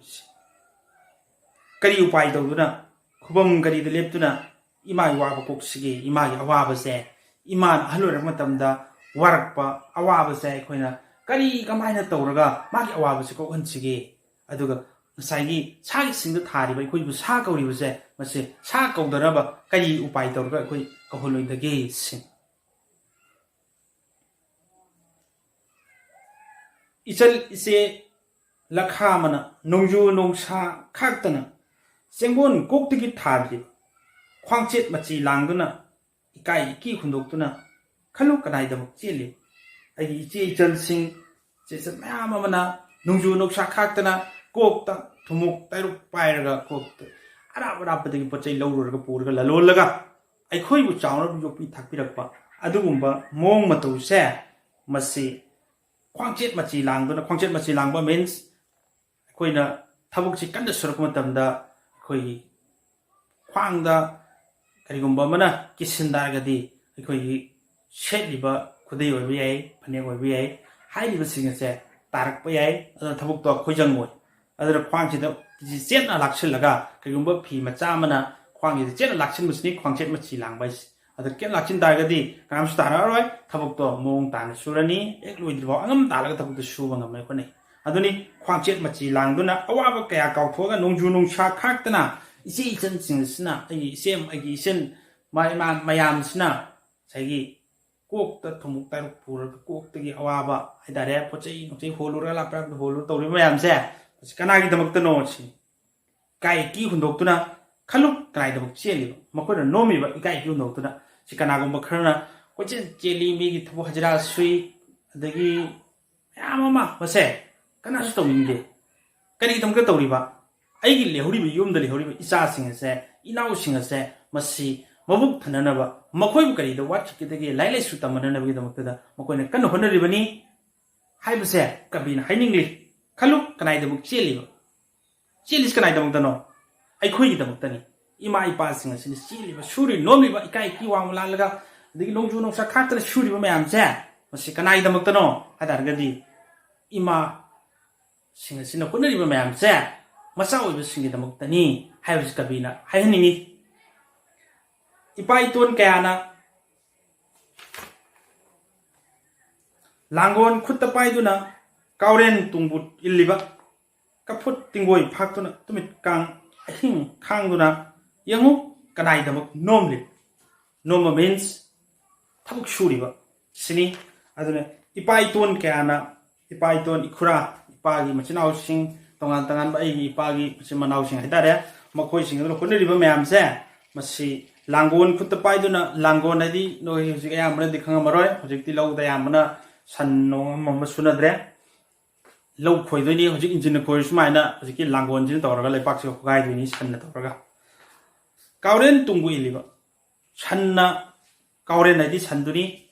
ꯀꯔꯤ ꯎꯄꯥꯏ ꯇꯧꯗꯨꯅ, ꯈꯨꯕꯝ ꯀꯔꯤꯗ ꯂꯦꯞꯇꯨꯅ ꯏꯃꯥꯒꯤ ꯋꯥꯕ ꯀꯣꯛꯁꯤꯒꯦ? ꯏꯃꯥꯒꯤ ꯑꯋꯥꯕꯁꯦ, ꯏꯃꯥꯅ ꯑꯍꯜ ꯑꯣꯏꯔꯛꯄ ꯃꯇꯝꯗ ꯋꯥꯔꯛꯄ ꯑꯋꯥꯕꯁꯦ ꯑꯩꯈꯣꯏꯅ ꯀꯔꯤ, ꯀꯃꯥꯏꯅ ꯇꯧꯔꯒ ꯃꯥꯒꯤ ꯑꯋꯥꯕꯁꯦ ꯀꯣꯛꯍꯟꯁꯤꯒꯦ? ꯑꯗꯨꯒ ꯉꯁꯥꯏꯒꯤ ꯁꯥꯒꯤ ꯁꯤꯡꯗ ꯊꯥꯔꯤꯕ ꯑꯩꯈꯣꯏꯕꯨ ꯁꯥ ꯀꯧꯔꯤꯕꯁꯦ, ꯃꯁꯤ ꯁꯥ ꯀꯧꯗꯅꯕ ꯀꯔꯤ ꯎꯄꯥꯏ ꯇꯧꯔꯒ ꯑꯩꯈꯣꯏ ꯀꯧꯍꯜꯂꯣꯏꯗꯒꯦ? ꯁꯤ ꯏꯆꯜ ꯏꯆꯦ ꯂꯈꯥ ꯑꯃꯅ ꯅꯣꯡꯖꯨ ꯅꯣꯡꯁꯥ ꯈꯥꯛꯇꯅ ꯆꯦꯡꯒꯣꯟ ꯀꯣꯛꯇꯒꯤ ꯊꯥꯗ꯭ꯔꯤꯕ ꯈ꯭ꯋꯥꯡꯆꯦꯠ ꯃꯆꯤ ꯂꯥꯡꯗꯨꯅ ꯏꯀꯥꯏ ꯏꯀꯤ ꯍꯨꯟꯗꯣꯛꯇꯨꯅ ꯈꯜꯂꯨ ꯀꯅꯥꯏꯗꯃꯛ ꯆꯦꯜꯂꯤ? ꯑꯩꯒꯤ ꯏꯆꯦ ꯏꯆꯜꯁꯤꯡ, ꯆꯦꯆꯟ ꯃꯌꯥꯝ ꯑꯃꯅ ꯅꯣꯡꯖꯨ ꯅꯨꯡꯁꯥ ꯈꯥꯛꯇꯅ ꯀꯣꯛꯇ ꯊꯨꯝꯃꯣꯛ ꯇꯥꯏꯔꯨꯛ ꯄꯥꯏꯔꯒ ꯀꯣꯛꯇ ꯑꯔꯥꯞ ꯑꯔꯥꯞꯄꯗꯒꯤ ꯄꯣꯠ ꯆꯩ ꯂꯧꯔꯨꯔꯒ ꯄꯨꯔꯒ ꯂꯂꯣꯜꯂꯒ ꯑꯩꯈꯣꯏꯕꯨ ꯆꯥꯎꯅꯕ ꯌꯣꯛꯄꯤ ꯊꯥꯛꯄꯤꯔꯛꯄ ꯑꯗꯨꯒꯨꯝꯕ ꯃꯑꯣꯡ ꯃꯇꯧꯁꯦ, ꯃꯁꯤ ꯈ꯭ꯋꯥꯡꯆꯦꯠ ꯃꯆꯤ ꯂꯥꯡꯗꯨꯅ, ꯈ꯭ꯋꯥꯡꯆꯦꯠ ꯃꯆꯤ ꯂꯥꯡꯕ means ꯑꯩꯈꯣꯏꯅ ꯊꯕꯛꯁꯤ ꯀꯟꯅ ꯁꯨꯔꯛꯄ ꯃꯇꯝꯗ ꯑꯩꯈꯣꯏꯒꯤ ꯈ꯭ꯋꯥꯡꯗ ꯀꯔꯤꯒꯨꯝꯕ ꯑꯃꯅ ꯀꯤꯁꯤꯟ ꯇꯥꯔꯒꯗꯤ ꯑꯩꯈꯣꯏꯒꯤ ꯁꯦꯠꯂꯤꯕ ꯈꯨꯗꯩ ꯑꯣꯏꯕ ꯌꯥꯏ, ꯐꯅꯦꯛ ꯑꯣꯏꯕ ꯌꯥꯏ, ꯍꯥꯏꯔꯤꯕꯁꯤꯡ ꯑꯁꯦ ꯇꯥꯔꯛꯄ ꯌꯥꯏ꯫ ꯑꯗꯨꯅ ꯊꯕꯛꯇꯣ ꯈꯣꯏꯖꯪꯉꯣꯏ꯫ ꯑꯗꯨꯅ ꯈ꯭ꯋꯥꯡꯁꯤꯗ ꯆꯦꯠꯅ ꯂꯥꯛꯁꯤꯜꯂꯒ ꯀꯔꯤꯒꯨꯝꯕ ꯐꯤ ꯃꯆꯥ ꯑꯃꯅ ꯈ꯭ꯋꯥꯡꯁꯤꯗ ꯆꯦꯠꯅ ꯂꯥꯛꯁꯤꯟꯕꯁꯤꯅꯤ ꯈ꯭ꯋꯥꯡꯆꯦꯠ ꯃꯆꯤ ꯂꯥꯡꯕ ꯍꯥꯏꯁꯦ꯫ ꯑꯗ ꯀꯦꯞ ꯂꯥꯛꯁꯤꯟ ꯇꯥꯔꯒꯗꯤ ꯀꯅꯥꯝꯁꯨ ꯇꯥꯔꯛꯑꯔꯣꯏ, ꯊꯕꯛꯇꯣ ꯃꯑꯣꯡ ꯇꯥꯅ ꯁꯨꯔꯅꯤ, ꯍꯦꯛ ꯂꯣꯏꯗ꯭ꯔꯤꯐꯥꯎ ꯑꯉꯝ ꯇꯥꯜꯂꯒ ꯊꯕꯛꯇꯣ ꯁꯨꯕ ꯉꯝꯅꯕ ꯍꯣꯠꯅꯩ꯫ ꯑꯗꯨꯅꯤ ꯈ꯭ꯋꯥꯡꯆꯦꯠ ꯃꯆꯤ ꯂꯥꯡꯗꯨꯅ ꯑꯋꯥꯕ ꯀꯌꯥ ꯀꯥꯎꯊꯣꯛꯑꯒ ꯅꯣꯡꯖꯨ ꯅꯨꯡꯁꯥ ꯈꯥꯛꯇꯅ ꯏꯆꯦ ꯏꯆꯟꯁꯤꯡ ꯑꯁꯤꯅ, ꯑꯩꯒꯤ ꯏꯆꯦ, ꯑꯩꯒꯤ ꯏꯆꯟ, ꯃ-, ꯏꯃꯥ ꯃꯌꯥꯝꯁꯤꯅ ꯉꯁꯥꯏꯒꯤ ꯀꯣꯛꯇ ꯊꯨꯝꯃꯣꯛ ꯇꯥꯏꯔꯨꯛ ꯄꯨꯔꯒ ꯀꯣꯛꯇꯒꯤ ꯑꯋꯥꯕ ꯍꯥꯏꯇꯥꯔꯦ, ꯄꯣꯠ ꯆꯩ ꯅꯨꯡꯆꯩ ꯍꯣꯜꯂꯨꯔꯒ ꯂꯥꯞꯄ ꯂꯥꯞꯄꯗ ꯍꯣꯜꯂꯨꯔ ꯇꯧꯔꯤꯕ ꯃꯌꯥꯝꯁꯦ, ꯃꯁꯤ ꯀꯅꯥꯒꯤꯗꯃꯛꯇꯅꯣ ꯁꯤꯅꯤ꯫ ꯏꯀꯥꯏ ꯏꯀꯤ ꯍꯨꯟꯗꯣꯛꯇꯨꯅ ꯈꯜꯂꯨ ꯀꯅꯥꯒꯤꯗꯃꯛ ꯆꯦꯜꯂꯤꯕ? ꯃꯈꯣꯏꯅ ꯅꯣꯝꯃꯤꯕ ꯏꯀꯥꯏ ꯏꯀꯤ ꯍꯨꯟꯗꯣꯛꯇꯨꯅ꯫ ꯁꯤ ꯀꯅꯥꯒꯨꯝꯕ ꯈꯔꯅ ꯀꯣꯏꯆꯦꯜ ꯆꯦꯜꯂꯤ, ꯃꯤꯒꯤ ꯊꯕꯛ ꯍꯖꯤꯔꯥ ꯁꯨꯏ, ꯑꯗꯒꯤ ꯃꯌꯥꯝ ꯑꯃ ꯃꯁꯦ ꯀꯅꯥꯁꯨ ꯇꯧꯅꯤꯡꯗꯦ꯫ ꯀꯔꯤꯒꯤꯗꯃꯛꯇ ꯇꯧꯔꯤꯕ? ꯑꯩꯒꯤ ꯂꯩꯍꯧꯔꯤꯕ, ꯌꯨꯝꯗ ꯂꯩꯍꯧꯔꯤꯕ ꯏꯆꯥꯁꯤꯡ ꯑꯁꯦ, ꯏꯅꯥꯎꯁꯤꯡ ꯑꯁꯦ, ꯃꯁꯤ ꯃꯕꯨꯛ ꯊꯟꯅꯅꯕ, ꯃꯈꯣꯏꯕꯨ ꯀꯔꯤꯗ ꯋꯥꯠꯈꯤꯒꯗꯒꯦ, ꯂꯥꯏꯔꯤꯛ ꯂꯥꯏꯁꯨ ꯇꯝꯍꯟꯅꯅꯕꯒꯤꯗꯃꯛꯇꯗ ꯃꯈꯣꯏꯅ ꯀꯟꯅ ꯍꯣꯠꯅꯔꯤꯕꯅꯤ ꯍꯥꯏꯕꯁꯦ ꯀꯕꯤꯅ ꯍꯥꯏꯅꯤꯡꯂꯤ꯫ ꯈꯜꯂꯨ ꯀꯅꯥꯒꯤꯗꯃꯛ ꯆꯦꯜꯂꯤꯕ? ꯆꯦꯜꯂꯤꯁꯤ ꯀꯅꯥꯒꯤꯗꯃꯛꯇꯅꯣ? ꯑꯩꯈꯣꯏꯒꯤꯗꯃꯛꯇꯅꯤ꯫ ꯏꯃꯥ ꯏꯄꯥꯁꯤꯡ ꯑꯁꯤꯅ ꯆꯦꯜꯂꯤꯕ, ꯁꯨꯔꯤ ꯅꯣꯝꯂꯤꯕ, ꯏꯀꯥꯏ ꯏꯀꯤ ꯋꯥꯡꯃ ꯂꯥꯜꯂꯒ, ꯑꯗꯒꯤ ꯅꯣꯡꯖꯨ ꯅꯨꯡꯁꯥ ꯈꯥꯛꯇꯅ ꯁꯨꯔꯤꯕ ꯃꯌꯥꯝꯁꯦ, ꯃꯁꯤ ꯀꯅꯥꯒꯤꯗꯃꯛꯇꯅꯣ ꯍꯥꯏ ꯇꯥꯔꯒꯗꯤ, ꯏꯃꯥꯁꯤꯡ ꯑꯁꯤꯅ ꯍꯣꯠꯅꯔꯤꯕ ꯃꯌꯥꯝꯁꯦ ꯃꯆꯥ ꯑꯣꯏꯕꯁꯤꯡꯒꯤꯗꯃꯛꯇꯅꯤ ꯍꯥꯏꯕꯁꯤ ꯀꯕꯤꯅ ꯍꯥꯏꯍꯟꯅꯤꯡꯉꯤ꯫ ꯏꯄꯥ ꯏꯇꯣꯟ ꯀꯌꯥꯅ ꯂꯥꯡꯒꯣꯜ ꯈꯨꯠꯇ ꯄꯥꯏꯗꯨꯅ ꯀꯥꯎꯔꯦꯟ ꯇꯨꯡꯕꯨ ꯏꯜꯂꯤꯕ, ꯀꯐꯨꯠ ꯇꯤꯡꯒꯣꯏ ꯐꯥꯛꯇꯨꯅ ꯇꯨꯃꯤꯠ ꯀꯥꯡ ꯑꯍꯤꯡ ꯈꯥꯡꯗꯨꯅ, ꯌꯦꯡꯉꯨ, ꯀꯅꯥꯒꯤꯗꯃꯛ ꯅꯣꯝꯂꯤ? ꯅꯣꯝꯕ means ꯊꯕꯛ ꯁꯨꯔꯤꯕ ꯁꯤꯅꯤ꯫ ꯑꯗꯨꯅ ꯏꯄꯥ ꯏꯇꯣꯟ ꯀꯌꯥꯅ, ꯏꯄꯥ ꯏꯇꯣꯟ ꯏꯈꯨꯔꯥ, ꯏꯄꯥꯒꯤ ꯃꯆꯤꯟ ꯃꯅꯥꯎꯁꯤꯡ, ꯇꯣꯉꯥꯟ ꯇꯣꯉꯥꯟꯕ ꯑꯩꯒꯤ ꯏꯄꯥꯒꯤ ꯃꯆꯤꯟ ꯃꯅꯥꯎꯁꯤꯡ ꯍꯥꯏꯇꯥꯔꯦ, ꯃꯈꯣꯏꯁꯤꯡ ꯑꯗꯨꯅ ꯍꯣꯠꯅꯔꯤꯕ ꯃꯌꯥꯝꯁꯦ, ꯃꯁꯤ ꯂꯥꯡꯒꯣꯜ ꯈꯨꯠꯇ ꯄꯥꯏꯗꯨꯅ, ꯂꯥꯡꯒꯣꯜ ꯍꯥꯏꯗꯤ ꯅꯣꯏ ꯍꯧꯖꯤꯛ ꯑꯌꯥꯝꯕꯅꯗꯤ ꯈꯪꯉꯝꯃꯔꯣꯏ, ꯍꯧꯖꯤꯛꯇꯤ ꯂꯧꯗ ꯑꯌꯥꯝꯕꯅ ꯁꯟ ꯅꯣꯡ ꯑꯃ ꯑꯃ ꯁꯨꯅꯗ꯭ꯔꯦ꯫ ꯂꯧ ꯈꯣꯏꯗꯣꯏꯅꯤ꯫ ꯍꯧꯖꯤꯛ ꯏꯟꯖꯤꯟꯅ ꯈꯣꯏꯔꯤ ꯁꯨꯃꯥꯏꯅ ꯍꯧꯖꯤꯛꯀꯤ ꯂꯥꯡꯒꯣꯜꯁꯤꯅ ꯇꯧꯔꯒ ꯂꯩꯕꯥꯛꯁꯤꯒ ꯈꯣꯒꯥꯏꯗꯣꯏꯅꯤ ꯁꯟꯅ ꯇꯧꯔꯒ꯫ ꯀꯥꯎꯔꯦꯟ ꯇꯨꯡꯕꯨ ꯏꯜꯂꯤꯕ꯫ ꯁꯟꯅ, ꯀꯥꯎꯔꯦꯟ ꯍꯥꯏꯗꯤ ꯁꯟꯗꯨꯅꯤ꯫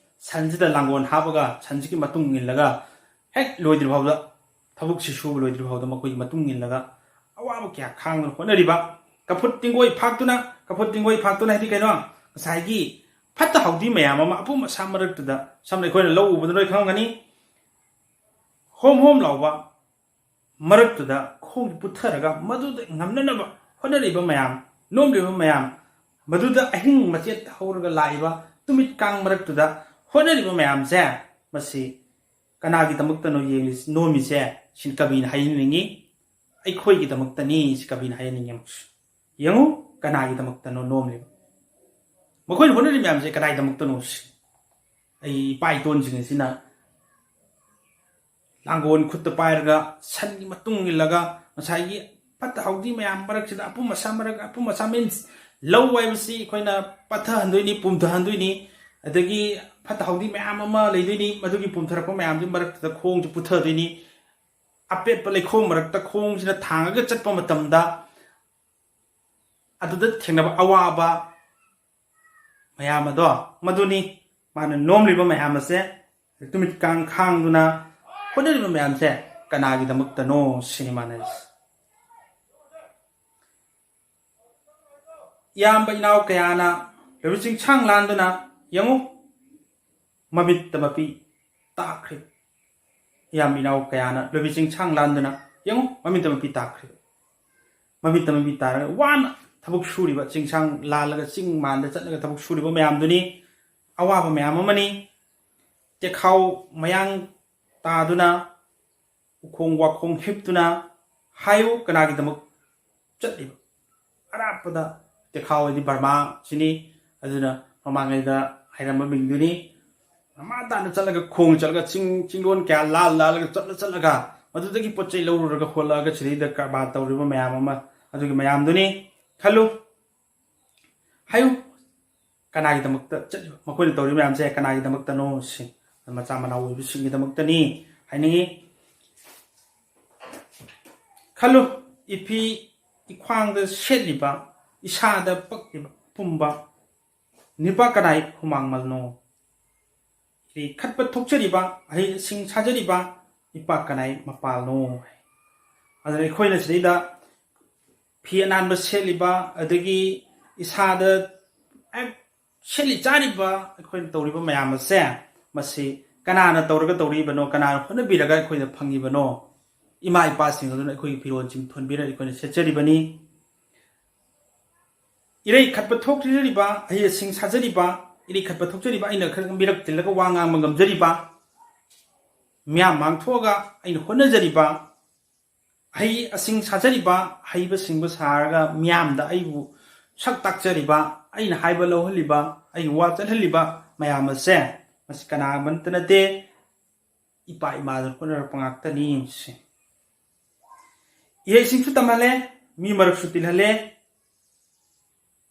ꯁꯟꯁꯤꯗ ꯂꯥꯡꯒꯣꯜ ꯍꯥꯞꯄꯒ ꯁꯟꯁꯤꯒꯤ ꯃꯇꯨꯡ ꯏꯜꯂꯒ ꯍꯦꯛ ꯂꯣꯏꯗ꯭ꯔꯤ ꯐꯥꯎꯗ, ꯊꯕꯛꯁꯤ ꯁꯨꯕ ꯂꯣꯏꯗ꯭ꯔꯤ ꯐꯥꯎꯗ ꯃꯈꯣꯏꯒꯤ ꯃꯇꯨꯡ ꯏꯜꯂꯒ ꯑꯋꯥꯕ ꯀꯌꯥ ꯈꯥꯡꯗꯨꯅ ꯍꯣꯠꯅꯔꯤꯕ꯫ ꯀꯐꯨꯠ ꯇꯤꯡꯒꯣꯏ ꯐꯥꯛꯇꯨꯅ, ꯀꯐꯨꯠ ꯇꯤꯡꯒꯣꯏ ꯐꯥꯛꯇꯨꯅ ꯍꯥꯏꯗꯤ ꯀꯩꯅꯣ? ꯉꯁꯥꯏꯒꯤ ꯐꯠꯇ ꯍꯥꯎꯗꯤ ꯃꯌꯥꯝ ꯑꯃ ꯑꯄꯨꯝ ꯑꯁꯥ ꯃꯔꯛꯇꯨꯗ, ꯁꯝꯅ ꯑꯩꯈꯣꯏꯅ ꯂꯧ ꯎꯕꯗ ꯂꯣꯏ ꯈꯪꯉꯝꯒꯅꯤ, ꯍꯣꯝ ꯍꯣꯝ ꯂꯥꯎꯕ ꯃꯔꯛꯇꯨꯗ ꯈꯣꯡ ꯄꯨꯊꯔꯒ ꯃꯗꯨꯗ ꯉꯝꯅꯅꯕ ꯍꯣꯠꯅꯔꯤꯕ ꯃꯌꯥꯝ, ꯅꯣꯝꯂꯤꯕ ꯃꯌꯥꯝ, ꯃꯗꯨꯗ ꯑꯍꯤꯡ ꯃꯆꯦꯠ ꯍꯧꯔꯒ ꯂꯥꯛꯏꯕ ꯇꯨꯃꯤꯠ ꯀꯥꯡ ꯃꯔꯛꯇꯨꯗ ꯍꯣꯠꯅꯔꯤꯕ ꯃꯌꯥꯝꯁꯦ, ꯃꯁꯤ ꯀꯅꯥꯒꯤꯗꯃꯛꯇꯅꯣ ꯌꯦꯡꯂꯤ-, ꯅꯣꯝꯃꯤꯁꯦ? ꯁꯤ ꯀꯕꯤꯅ ꯍꯥꯏꯍꯟꯅꯤꯡꯉꯤ꯫ ꯑꯩꯈꯣꯏꯒꯤꯗꯃꯛꯇꯅꯤ ꯁꯤ ꯀꯕꯤꯅ ꯍꯥꯏꯍꯟꯅꯤꯡꯉꯤ꯫ ꯑꯃꯨꯛꯁꯨ ꯌꯦꯡꯉꯨ, ꯀꯅꯥꯒꯤꯗꯃꯛꯇꯅꯣ ꯅꯣꯝꯂꯤꯕ? ꯃꯈꯣꯏꯅ ꯍꯣꯠꯅꯔꯤ ꯃꯌꯥꯝꯁꯦ ꯀꯗꯥꯏꯗꯃꯛꯇꯅꯣ? ꯑꯩ ꯏꯄꯥ ꯏꯇꯣꯟꯁꯤꯡ ꯑꯁꯤꯅ ꯂꯥꯡꯒꯣꯜ ꯈꯨꯠꯇ ꯄꯥꯏꯔꯒ ꯁꯟꯒꯤ ꯃꯇꯨꯡ ꯏꯜꯂꯒ ꯉꯁꯥꯏꯒꯤ ꯐꯠꯇ ꯍꯥꯎꯗꯤ ꯃꯌꯥꯝ ꯃꯔꯛꯁꯤꯗ, ꯑꯄꯨꯝ ꯑꯁꯥ ꯃꯔꯛ, ꯑꯄꯨꯝ ꯑꯁꯥ means ꯂꯧ ꯍꯥꯏꯕꯁꯤ ꯑꯩꯈꯣꯏꯅ ꯄꯠꯊꯍꯟꯗꯣꯏꯅꯤ, ꯄꯨꯝꯊꯍꯟꯗꯣꯏꯅꯤ, ꯑꯗꯒꯤ ꯐꯠꯇ ꯍꯥꯎꯗꯤ ꯃꯌꯥꯝ ꯑꯃ ꯂꯩꯗꯣꯏꯅꯤ, ꯃꯗꯨꯒꯤ ꯄꯨꯝꯊꯔꯛꯄ ꯃꯌꯥꯝꯗꯨꯒꯤ ꯃꯔꯛꯇꯨꯗ ꯈꯣꯡꯁꯦ ꯄꯨꯊꯗꯣꯏꯅꯤ꯫ ꯑꯄꯦꯠꯄ ꯂꯩꯈꯣꯝ ꯃꯔꯛꯇ ꯈꯣꯡꯁꯤꯅ ꯊꯥꯡꯉꯒ ꯆꯠꯄ ꯃꯇꯝꯗ ꯑꯗꯨꯗ ꯊꯦꯡꯅꯕ ꯑꯋꯥꯕ ꯃꯌꯥꯝ ꯑꯗꯣ, ꯃꯗꯨꯅꯤ ꯃꯥꯅ ꯅꯣꯝꯂꯤꯕ ꯃꯌꯥꯝ ꯑꯁꯦ, ꯇꯨꯃꯤꯠ ꯀꯥꯡ ꯈꯥꯡꯗꯨꯅ ꯍꯣꯠꯅꯔꯤꯕ ꯃꯌꯥꯝꯁꯦ ꯀꯅꯥꯒꯤꯗꯃꯛꯇꯅꯣ ꯁꯤꯅꯤ ꯃꯥꯅ ꯍꯥꯏꯁꯦ꯫ ꯏꯌꯥꯝꯕ ꯏꯅꯥꯎ ꯀꯌꯥꯅ ꯂꯣꯏꯕꯤ ꯆꯤꯡꯁꯥꯡ ꯂꯥꯟꯗꯨꯅ, ꯌꯦꯡꯉꯨ, ꯃꯃꯤꯠꯇ ꯃꯄꯤ ꯇꯥꯈ꯭ꯔꯦ꯫ ꯏꯌꯥꯝꯕ ꯏꯅꯥꯎ ꯀꯌꯥꯅ ꯂꯣꯏꯕꯤ ꯆꯤꯡꯁꯥꯡ ꯂꯥꯟꯗꯨꯅ, ꯌꯦꯡꯉꯨ, ꯃꯃꯤꯠꯇ ꯃꯄꯤ ꯇꯥꯈ꯭ꯔꯦ꯫ ꯃꯃꯤꯠꯇ ꯃꯄꯤ ꯇꯥꯔꯒ ꯋꯥꯅ ꯊꯕꯛ ꯁꯨꯔꯤꯕ, ꯆꯤꯡꯁꯥꯡ ꯂꯥꯜꯂꯒ ꯆꯤꯡ ꯃꯥꯟꯗ ꯆꯠꯂꯒ ꯊꯕꯛ ꯁꯨꯔꯤꯕ ꯃꯌꯥꯝꯗꯨꯅꯤ꯫ ꯑꯋꯥꯕ ꯃꯌꯥꯝ ꯑꯃꯅꯤ꯫ ꯇꯦꯈꯥꯎ ꯃꯌꯥꯡ ꯇꯥꯗꯨꯅ, ꯎꯈꯣꯡ ꯋꯥꯈꯣꯡ ꯍꯤꯞꯇꯨꯅ, ꯍꯥꯏꯌꯨ, ꯀꯅꯥꯒꯤꯗꯃꯛ ꯆꯠꯂꯤꯕ? ꯑꯔꯥꯞꯄꯗ ꯇꯦꯈꯥꯎ ꯍꯥꯏꯗꯤ ꯕꯔꯃꯥ ꯁꯤꯅꯤ꯫ ꯑꯗꯨꯅ ꯃꯃꯥꯡꯉꯩꯗ ꯍꯥꯏꯔꯝꯕ ꯃꯤꯡꯗꯨꯅꯤ꯫ ꯃꯃꯥ ꯇꯥꯅ ꯆꯠꯂꯒ, ꯈꯣꯡ ꯆꯠꯂꯒ, ꯆꯤꯡ, ꯆꯤꯡꯂꯣꯟ ꯀꯌꯥ ꯂꯥꯜ ꯂꯥꯜꯂꯒ, ꯆꯠꯂ ꯆꯠꯂꯒ, ꯃꯗꯨꯗꯒꯤ ꯄꯣꯠ ꯆꯩ ꯂꯧꯔꯨꯔꯒ ꯍꯣꯜꯂꯛꯑꯒ ꯁꯤꯗꯩꯗ ꯀꯔꯕꯥꯔ ꯇꯧꯔꯤꯕ ꯃꯌꯥꯝ ꯑꯃ, ꯑꯗꯨꯒꯤ ꯃꯌꯥꯝꯗꯨꯅꯤ꯫ ꯈꯜꯂꯨ, ꯍꯥꯏꯌꯨ, ꯀꯅꯥꯒꯤꯗꯃꯛꯇ ꯆꯠꯂꯤꯕ? ꯃꯈꯣꯏꯅ ꯇꯧꯔꯤꯕ ꯃꯌꯥꯝꯁꯦ ꯀꯅꯥꯒꯤꯗꯃꯛꯇꯅꯣ? ꯁꯤ ꯃꯆꯥ ꯃꯅꯥꯎ ꯑꯣꯏꯕꯁꯤꯡꯒꯤꯗꯃꯛꯇꯅꯤ ꯍꯥꯏꯅꯤꯡꯉꯤ꯫ ꯈꯜꯂꯨ, ꯏꯐꯤ ꯏꯈ꯭ꯋꯥꯡꯗ ꯁꯦꯠꯂꯤꯕ, ꯏꯁꯥꯗ ꯄꯛꯂꯤꯕ ꯄꯨꯝꯕ ꯅꯤꯄꯥ ꯀꯅꯥꯏ ꯍꯨꯃꯥꯡꯃꯜꯅꯣ? ꯏꯔꯩ ꯈꯠꯄ ꯊꯣꯛꯆꯔꯤꯕ, ꯑꯍꯩ ꯑꯁꯤꯡ ꯁꯥꯖꯔꯤꯕ ꯏꯄꯥ ꯀꯅꯥꯏ ꯃꯄꯥꯜꯅꯣ? ꯑꯗꯨꯅ ꯑꯩꯈꯣꯏꯅ ꯁꯤꯗꯩꯗ ꯐꯤ ꯑꯅꯥꯟꯕ ꯁꯦꯠꯂꯤꯕ, ꯑꯗꯒꯤ ꯏꯁꯥꯗ ꯍꯦꯛ ꯁꯦꯠꯂꯤ ꯆꯥꯔꯤꯕ, ꯑꯩꯈꯣꯏꯅ ꯇꯧꯔꯤꯕ ꯃꯌꯥꯝ ꯑꯁꯦ, ꯃꯁꯤ ꯀꯅꯥꯅ ꯇꯧꯔꯒ ꯇꯧꯔꯤꯕꯅꯣ? ꯀꯅꯥꯅ ꯍꯣꯠꯅꯕꯤꯔꯒ ꯑꯩꯈꯣꯏꯗ ꯐꯪꯉꯤꯕꯅꯣ? ꯏꯃꯥ ꯏꯄꯥꯁꯤꯡ ꯑꯗꯨꯅ ꯑꯩꯈꯣꯏꯒꯤ ꯐꯤꯔꯣꯜꯁꯤꯡ ꯊꯣꯟꯕꯤꯔ ꯑꯩꯈꯣꯏꯅ ꯁꯦꯠꯆꯔꯤꯕꯅꯤ꯫ ꯏꯔꯩ ꯈꯠꯄ ꯊꯣꯛꯆꯔꯤꯕ, ꯑꯍꯩ ꯑꯁꯤꯡ ꯁꯥꯖꯔꯤꯕ, ꯏꯔꯩ ꯈꯠꯄ ꯊꯣꯛꯆꯔꯤꯕ, ꯑꯩꯅ ꯈꯔ ꯃꯤꯔꯛ ꯇꯤꯜꯂꯒ ꯋꯥ ꯉꯥꯡꯕ ꯉꯝꯖꯔꯤꯕ, ꯃꯤꯌꯥꯝ ꯃꯥꯡ ꯊꯣꯛꯑꯒ ꯑꯩꯅ ꯍꯣꯠꯅꯖꯔꯤꯕ, ꯑꯍꯩ ꯑꯁꯤꯡ ꯁꯥꯖꯔꯤꯕ, ꯍꯩꯕ ꯁꯤꯡꯕ ꯁꯥꯔꯒ ꯃꯤꯌꯥꯝꯗ ꯑꯩꯕꯨ ꯁꯛ ꯇꯥꯛꯆꯔꯤꯕ, ꯑꯩꯅ ꯍꯥꯏꯕ ꯂꯧꯍꯜꯂꯤꯕ, ꯑꯩꯒꯤ ꯋꯥ ꯆꯠꯍꯜꯂꯤꯕ ꯃꯌꯥꯝ ꯑꯁꯦ, ꯃꯁꯤ ꯀꯅꯥꯃꯠꯇ ꯅꯠꯇꯦ, ꯏꯄꯥ ꯏꯃꯥꯗꯨꯅ ꯍꯣꯠꯅꯔꯛꯄ ꯉꯥꯛꯇꯅꯤ꯫ ꯁꯤ ꯏꯍꯩꯁꯤꯡꯁꯨ ꯇꯝꯍꯜꯂꯦ, ꯃꯤ ꯃꯔꯛꯁꯨ ꯇꯤꯜꯍꯜꯂꯦ,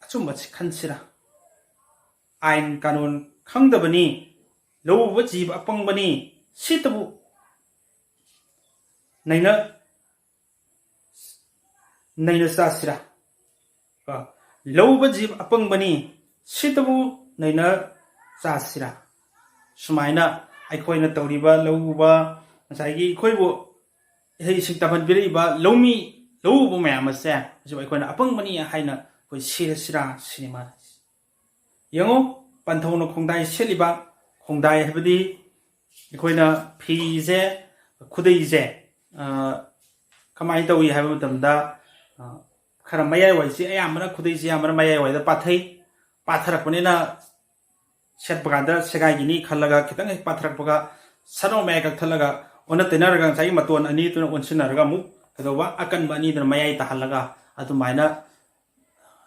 ꯑꯆꯨꯝꯕꯁꯤ ꯈꯟꯁꯤꯔꯥ? ꯑꯥꯏꯟ ꯀꯥꯅꯨꯟ ꯈꯪꯗꯕꯅꯤ, ꯂꯧꯎꯕ ꯖꯤꯕ ꯑꯄꯪꯕꯅꯤ, ꯁꯤꯇꯕꯨ ꯅꯩꯅ, ꯅꯩꯅ ꯆꯥꯁꯤꯔꯥ? ꯀꯣ, ꯂꯧꯎꯕ ꯖꯤꯕ ꯑꯄꯪꯕꯅꯤ, ꯁꯤꯇꯕꯨ ꯅꯩꯅ ꯆꯥꯁꯤꯔꯥ? ꯁꯨꯃꯥꯏꯅ ꯑꯩꯈꯣꯏꯅ ꯇꯧꯔꯤꯕ ꯂꯧꯎꯕ, ꯉꯁꯥꯏꯒꯤ ꯑꯩꯈꯣꯏꯕꯨ ꯏꯍꯩ ꯏꯁꯤꯡ ꯇꯝꯍꯟꯕꯤꯔꯛꯏꯕ ꯂꯧꯃꯤ, ꯂꯧꯎꯕ ꯃꯌꯥꯝ ꯑꯁꯦ, ꯑꯁꯤꯕꯨ ꯑꯩꯈꯣꯏꯅ ꯑꯄꯪꯕꯅꯤ ꯍꯥꯏꯅ ꯑꯩꯈꯣꯏ ꯁꯤꯔꯁꯤꯔꯥ ꯁꯤꯅꯤ ꯃꯥꯅ꯫ ꯌꯦꯡꯉꯨ, ꯄꯟꯊꯧꯅ ꯈꯣꯡꯗꯥꯏ ꯁꯦꯠꯂꯤꯕ, ꯈꯣꯡꯗꯥꯏ ꯍꯥꯏꯕꯗꯤ ꯑꯩꯈꯣꯏꯅ ꯐꯤꯁꯦ, ꯈꯨꯗꯩꯁꯦ, ꯑ, ꯀꯃꯥꯏꯅ ꯇꯧꯏ ꯍꯥꯏꯕ ꯃꯇꯝꯗ, ꯑ, ꯈꯔ ꯃꯌꯥꯏꯋꯥꯏꯁꯤ ꯑꯌꯥꯝꯕꯅ, ꯈꯨꯗꯩꯁꯤ ꯑꯌꯥꯝꯕꯅ ꯃꯌꯥꯏꯋꯥꯏꯗ ꯄꯥꯊꯩ꯫ ꯄꯥꯊꯔꯛꯄꯅꯤꯅ ꯁꯦꯠꯄ ꯀꯥꯟꯗ ꯁꯦꯒꯥꯏꯒꯤꯅꯤ ꯈꯜꯂꯒ ꯈꯤꯇꯪ ꯍꯦꯛ ꯄꯥꯊꯔꯛꯄꯒ ꯁꯠ ꯂꯥꯎ ꯃꯌꯥꯏ ꯀꯛꯊꯠꯂꯒ ꯑꯣꯟꯅ ꯇꯩꯅꯔꯒ ꯉꯁꯥꯏꯒꯤ ꯃꯇꯣꯟ ꯑꯅꯤꯗꯨꯅ ꯑꯣꯟꯁꯤꯟꯅꯔꯒ ꯑꯃꯨꯛ ꯀꯩꯗꯧꯕ, ꯑꯀꯟꯕ ꯑꯅꯤꯗꯨꯅ ꯃꯌꯥꯏ ꯇꯥꯍꯜꯂꯒ ꯑꯗꯨꯃꯥꯏꯅ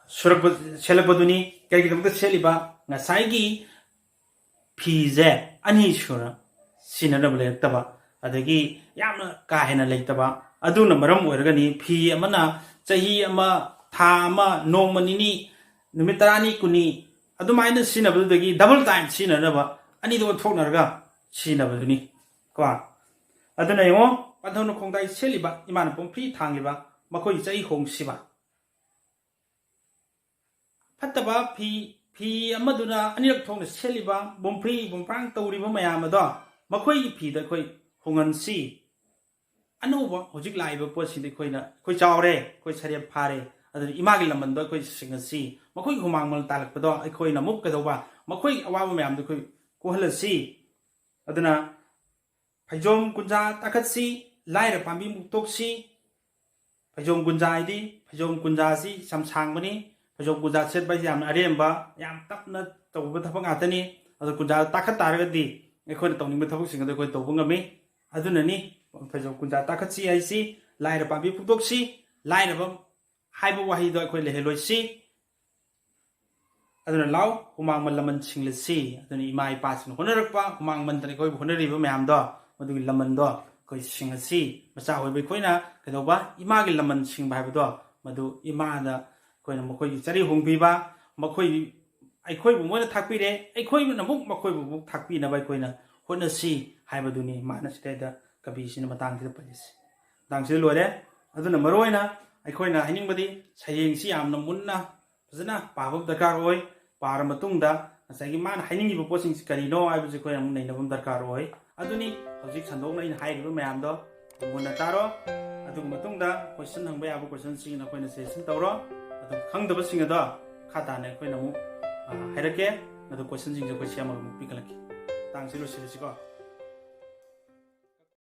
ꯁꯨꯔꯛꯄ, ꯁꯦꯠꯂꯛꯄꯗꯨꯅꯤ꯫ ꯀꯔꯤꯒꯤꯗꯃꯛꯇ ꯁꯦꯠꯂꯤꯕ? ꯉꯁꯥꯏꯒꯤ ꯐꯤꯁꯦ ꯑꯅꯤ ꯁꯨꯅ ꯁꯤꯖꯤꯟꯅꯅꯕ ꯂꯩꯔꯛꯇꯕ, ꯑꯗꯒꯤ ꯌꯥꯝꯅ ꯀꯥ ꯍꯦꯟꯅ ꯂꯩꯇꯕ꯫ ꯑꯗꯨꯅ ꯃꯔꯝ ꯑꯣꯏꯔꯒꯅꯤ ꯐꯤ ꯑꯃꯅ ꯆꯍꯤ ꯑꯃ, ꯊꯥ ꯑꯃ, ꯅꯣꯡꯃ ꯅꯤꯅꯤ, ꯅꯨꯃꯤꯠ ꯇꯔꯥꯅꯤ, ꯀꯨꯟꯅꯤ ꯑꯗꯨꯃꯥꯏꯅ ꯁꯤꯖꯤꯟꯅꯕꯗꯨꯗꯒꯤ double time ꯁꯤꯖꯤꯟꯅꯅꯕ ꯑꯅꯤꯗꯣ ꯑꯣꯟꯊꯣꯛꯅꯔꯒ ꯁꯤꯖꯤꯟꯅꯕꯗꯨꯅꯤ ꯀꯣ꯫ ꯑꯗꯨꯅ ꯌꯦꯡꯉꯣ, ꯄꯟꯊꯧꯅ ꯈꯣꯡꯗꯥꯏ ꯁꯦꯠꯂꯤꯕ, ꯏꯃꯥꯅ ꯄꯣꯝꯐ꯭ꯔꯤ ꯊꯥꯡꯂꯤꯕ, ꯃꯈꯣꯏꯒꯤ ꯆꯍꯤ ꯍꯣꯡꯁꯤꯕ꯫ ꯐꯠꯇꯕ ꯐꯤ, ꯐꯤ ꯑꯃꯗꯨꯅ ꯑꯅꯤꯔꯛ ꯊꯣꯛꯅ ꯁꯦꯠꯂꯤꯕ, ꯕꯣꯝꯐ꯭ꯔꯤ ꯕꯣꯝꯄ꯭ꯔꯥꯡ ꯇꯧꯔꯤꯕ ꯃꯌꯥꯝ ꯑꯗꯣ, ꯃꯈꯣꯏꯒꯤ ꯐꯤꯗ ꯑꯩꯈꯣꯏ ꯍꯣꯡꯍꯟꯁꯤ꯫ ꯑꯅꯧꯕ ꯍꯧꯖꯤꯛ ꯂꯥꯛꯏꯕ ꯄꯣꯠꯁꯤꯡꯗꯤ ꯑꯩꯈꯣꯏꯅ, ꯑꯩꯈꯣꯏ ꯆꯥꯎꯔꯦ, ꯑꯩꯈꯣꯏ ꯁꯔꯦꯞ ꯐꯥꯔꯦ, ꯑꯗꯨꯅ ꯏꯃꯥꯒꯤ ꯂꯃꯟꯗꯣ ꯑꯩꯈꯣꯏ ꯁꯤꯡꯉꯁꯤ꯫ ꯃꯈꯣꯏꯒꯤ ꯍꯨꯃꯥꯡ ꯃꯃꯜ ꯇꯥꯜꯂꯛꯄꯗꯣ ꯑꯩꯈꯣꯏꯅ ꯑꯃꯨꯛ ꯀꯩꯗꯧꯕ, ꯃꯈꯣꯏꯒꯤ ꯑꯋꯥꯕ ꯃꯌꯥꯝꯗꯣ ꯑꯩꯈꯣꯏ ꯀꯣꯛꯍꯜꯂꯁꯤ꯫ ꯑꯗꯨꯅ ꯐꯩꯖꯣꯝ ꯀꯨꯟꯖꯥ ꯇꯥꯈꯠꯁꯤ, ꯂꯥꯏꯔ ꯄꯥꯝꯕꯤ ꯃꯨꯛꯇꯣꯛꯁꯤ꯫ ꯐꯩꯖꯣꯝ ꯀꯨꯟꯖꯥ ꯍꯥꯏꯗꯤ ꯐꯩꯖꯣꯝ ꯀꯨꯟꯖꯥꯁꯤ ꯁꯝ ꯁꯥꯡꯕꯅꯤ꯫ ꯐꯩꯖꯣꯝ ꯀꯨꯟꯖꯥ ꯁꯦꯠꯄ ꯍꯥꯏꯁꯤ ꯌꯥꯝꯅ ꯑꯔꯦꯝꯕ, ꯌꯥꯝ ꯇꯞꯅ ꯇꯧꯕ ꯊꯕꯛ ꯉꯥꯛꯇꯅꯤ꯫ ꯑꯗꯣ ꯀꯨꯟꯖꯥ ꯇꯥꯈꯠ ꯇꯥꯔꯒꯗꯤ ꯑꯩꯈꯣꯏꯅ ꯇꯧꯅꯤꯡꯕ ꯊꯕꯛꯁꯤꯡ ꯑꯗꯨ ꯑꯩꯈꯣꯏ ꯇꯧꯕ ꯉꯝꯃꯤ꯫ ꯑꯗꯨꯅꯅꯤ ꯐꯩꯖꯣꯝ ꯀꯨꯟꯖꯥ ꯇꯥꯈꯠꯁꯤ ꯍꯥꯏꯁꯤ꯫ ꯂꯥꯏꯔ ꯄꯥꯝꯕꯤ ꯐꯨꯛꯇꯣꯛꯁꯤ, ꯂꯥꯏꯔꯕ ꯍꯥꯏꯕ ꯋꯥꯍꯩꯗꯣ ꯑꯩꯈꯣꯏ ꯂꯩꯍꯜꯂꯣꯏꯁꯤ꯫ ꯑꯗꯨꯅ ꯂꯥꯎ, ꯍꯨꯃꯥꯡ ꯂꯃꯟ ꯁꯤꯡꯂꯁꯤ꯫ ꯑꯗꯨꯅ ꯏꯃꯥ ꯏꯄꯥꯁꯤꯡꯅ ꯍꯣꯠꯅꯔꯛꯄ, ꯍꯨꯃꯥꯡ ꯃꯟꯗꯅ ꯑꯩꯈꯣꯏꯕꯨ ꯍꯣꯠꯅꯔꯤꯕ ꯃꯌꯥꯝꯗꯣ, ꯃꯗꯨꯒꯤ ꯂꯃꯟꯗꯣ ꯑꯩꯈꯣꯏ ꯁꯤꯡꯉꯁꯤ꯫ ꯃꯆꯥ ꯑꯣꯏꯕ ꯑꯩꯈꯣꯏꯅ ꯀꯩꯗꯧꯕ? ꯏꯃꯥꯒꯤ ꯂꯃꯟ ꯁꯤꯡꯕ ꯍꯥꯏꯕꯗꯣ, ꯃꯗꯨ ꯏꯃꯥꯗ ꯑꯩꯈꯣꯏꯅ ꯃꯈꯣꯏꯒꯤ ꯆꯔꯤ ꯍꯣꯡꯕꯤꯕ, ꯃꯈꯣꯏ, ꯑꯩꯈꯣꯏꯕꯨ ꯃꯣꯏꯅ ꯊꯥꯛꯄꯤꯔꯦ, ꯑꯩꯈꯣꯏꯅ ꯑꯃꯨꯛ ꯃꯈꯣꯏꯕꯨ ꯑꯃꯨꯛ ꯊꯥꯛꯄꯤꯅꯕ ꯑꯩꯈꯣꯏꯅ ꯍꯣꯠꯅꯁꯤ ꯍꯥꯏꯕꯗꯨꯅꯤ ꯃꯥꯅ ꯁꯤꯗꯩꯗ ꯀꯕꯤꯁꯤꯅ ꯃꯇꯥꯡꯁꯤꯗ ꯄꯜꯂꯤꯁꯤ꯫ ꯃꯇꯥꯡꯁꯤꯗ ꯂꯣꯏꯔꯦ꯫ ꯑꯗꯨꯅ ꯃꯔꯨꯑꯣꯏꯅ ꯑꯩꯈꯣꯏꯅ ꯍꯥꯏꯅꯤꯡꯕꯗꯤ ꯁꯩꯔꯦꯡꯁꯤ ꯌꯥꯝꯅ ꯃꯨꯟꯅ ꯐꯖꯅ ꯄꯥꯕ ꯑꯃ ꯗꯔꯀꯥꯔ ꯑꯣꯏ꯫ ꯄꯥꯔ ꯃꯇꯨꯡꯗ ꯉꯁꯥꯏꯒꯤ ꯃꯥꯅ ꯍꯥꯏꯅꯤꯡꯉꯤꯕ ꯄꯣꯠꯁꯤꯡꯁꯤ ꯀꯔꯤꯅꯣ ꯍꯥꯏꯕꯁꯤ ꯑꯩꯈꯣꯏ ꯑꯃꯨꯛ ꯅꯩꯅꯕ ꯑꯃ ꯗꯔꯀꯥꯔ ꯑꯣꯏ꯫ ꯑꯗꯨꯅꯤ ꯍꯧꯖꯤꯛ ꯁꯟꯗꯣꯛꯅ ꯑꯩꯅ ꯍꯥꯏꯔꯤꯕ ꯃꯌꯥꯝꯗꯣ ꯃꯨꯟꯅ ꯇꯥꯔꯣ꯫ ꯑꯗꯨꯒꯤ ꯃꯇꯨꯡꯗ question ꯍꯪꯕ ꯌꯥꯕ questionꯁꯤꯡ ꯅꯈꯣꯏꯅ suggestion ꯇꯧꯔꯣ꯫ ꯑꯗꯨ ꯈꯪꯗꯕꯁꯤꯡ ꯑꯗꯣ ꯃꯈꯥ ꯇꯥꯅ ꯑꯩꯈꯣꯏꯅ ꯑꯃꯨꯛ ꯑ, ꯍꯥꯏꯔꯛꯀꯦ꯫ ꯑꯗꯨ ꯀꯣꯏꯁꯟꯁꯤꯡꯁꯦ ꯑꯩꯈꯣꯏ ꯁꯦꯝꯃꯒ ꯑꯃꯨꯛ ꯄꯤꯈꯠꯂꯛꯀꯦ꯫ ꯃꯇꯥꯡꯁꯤ ꯂꯣꯏꯁꯤꯜꯂꯁꯤꯀꯣ꯫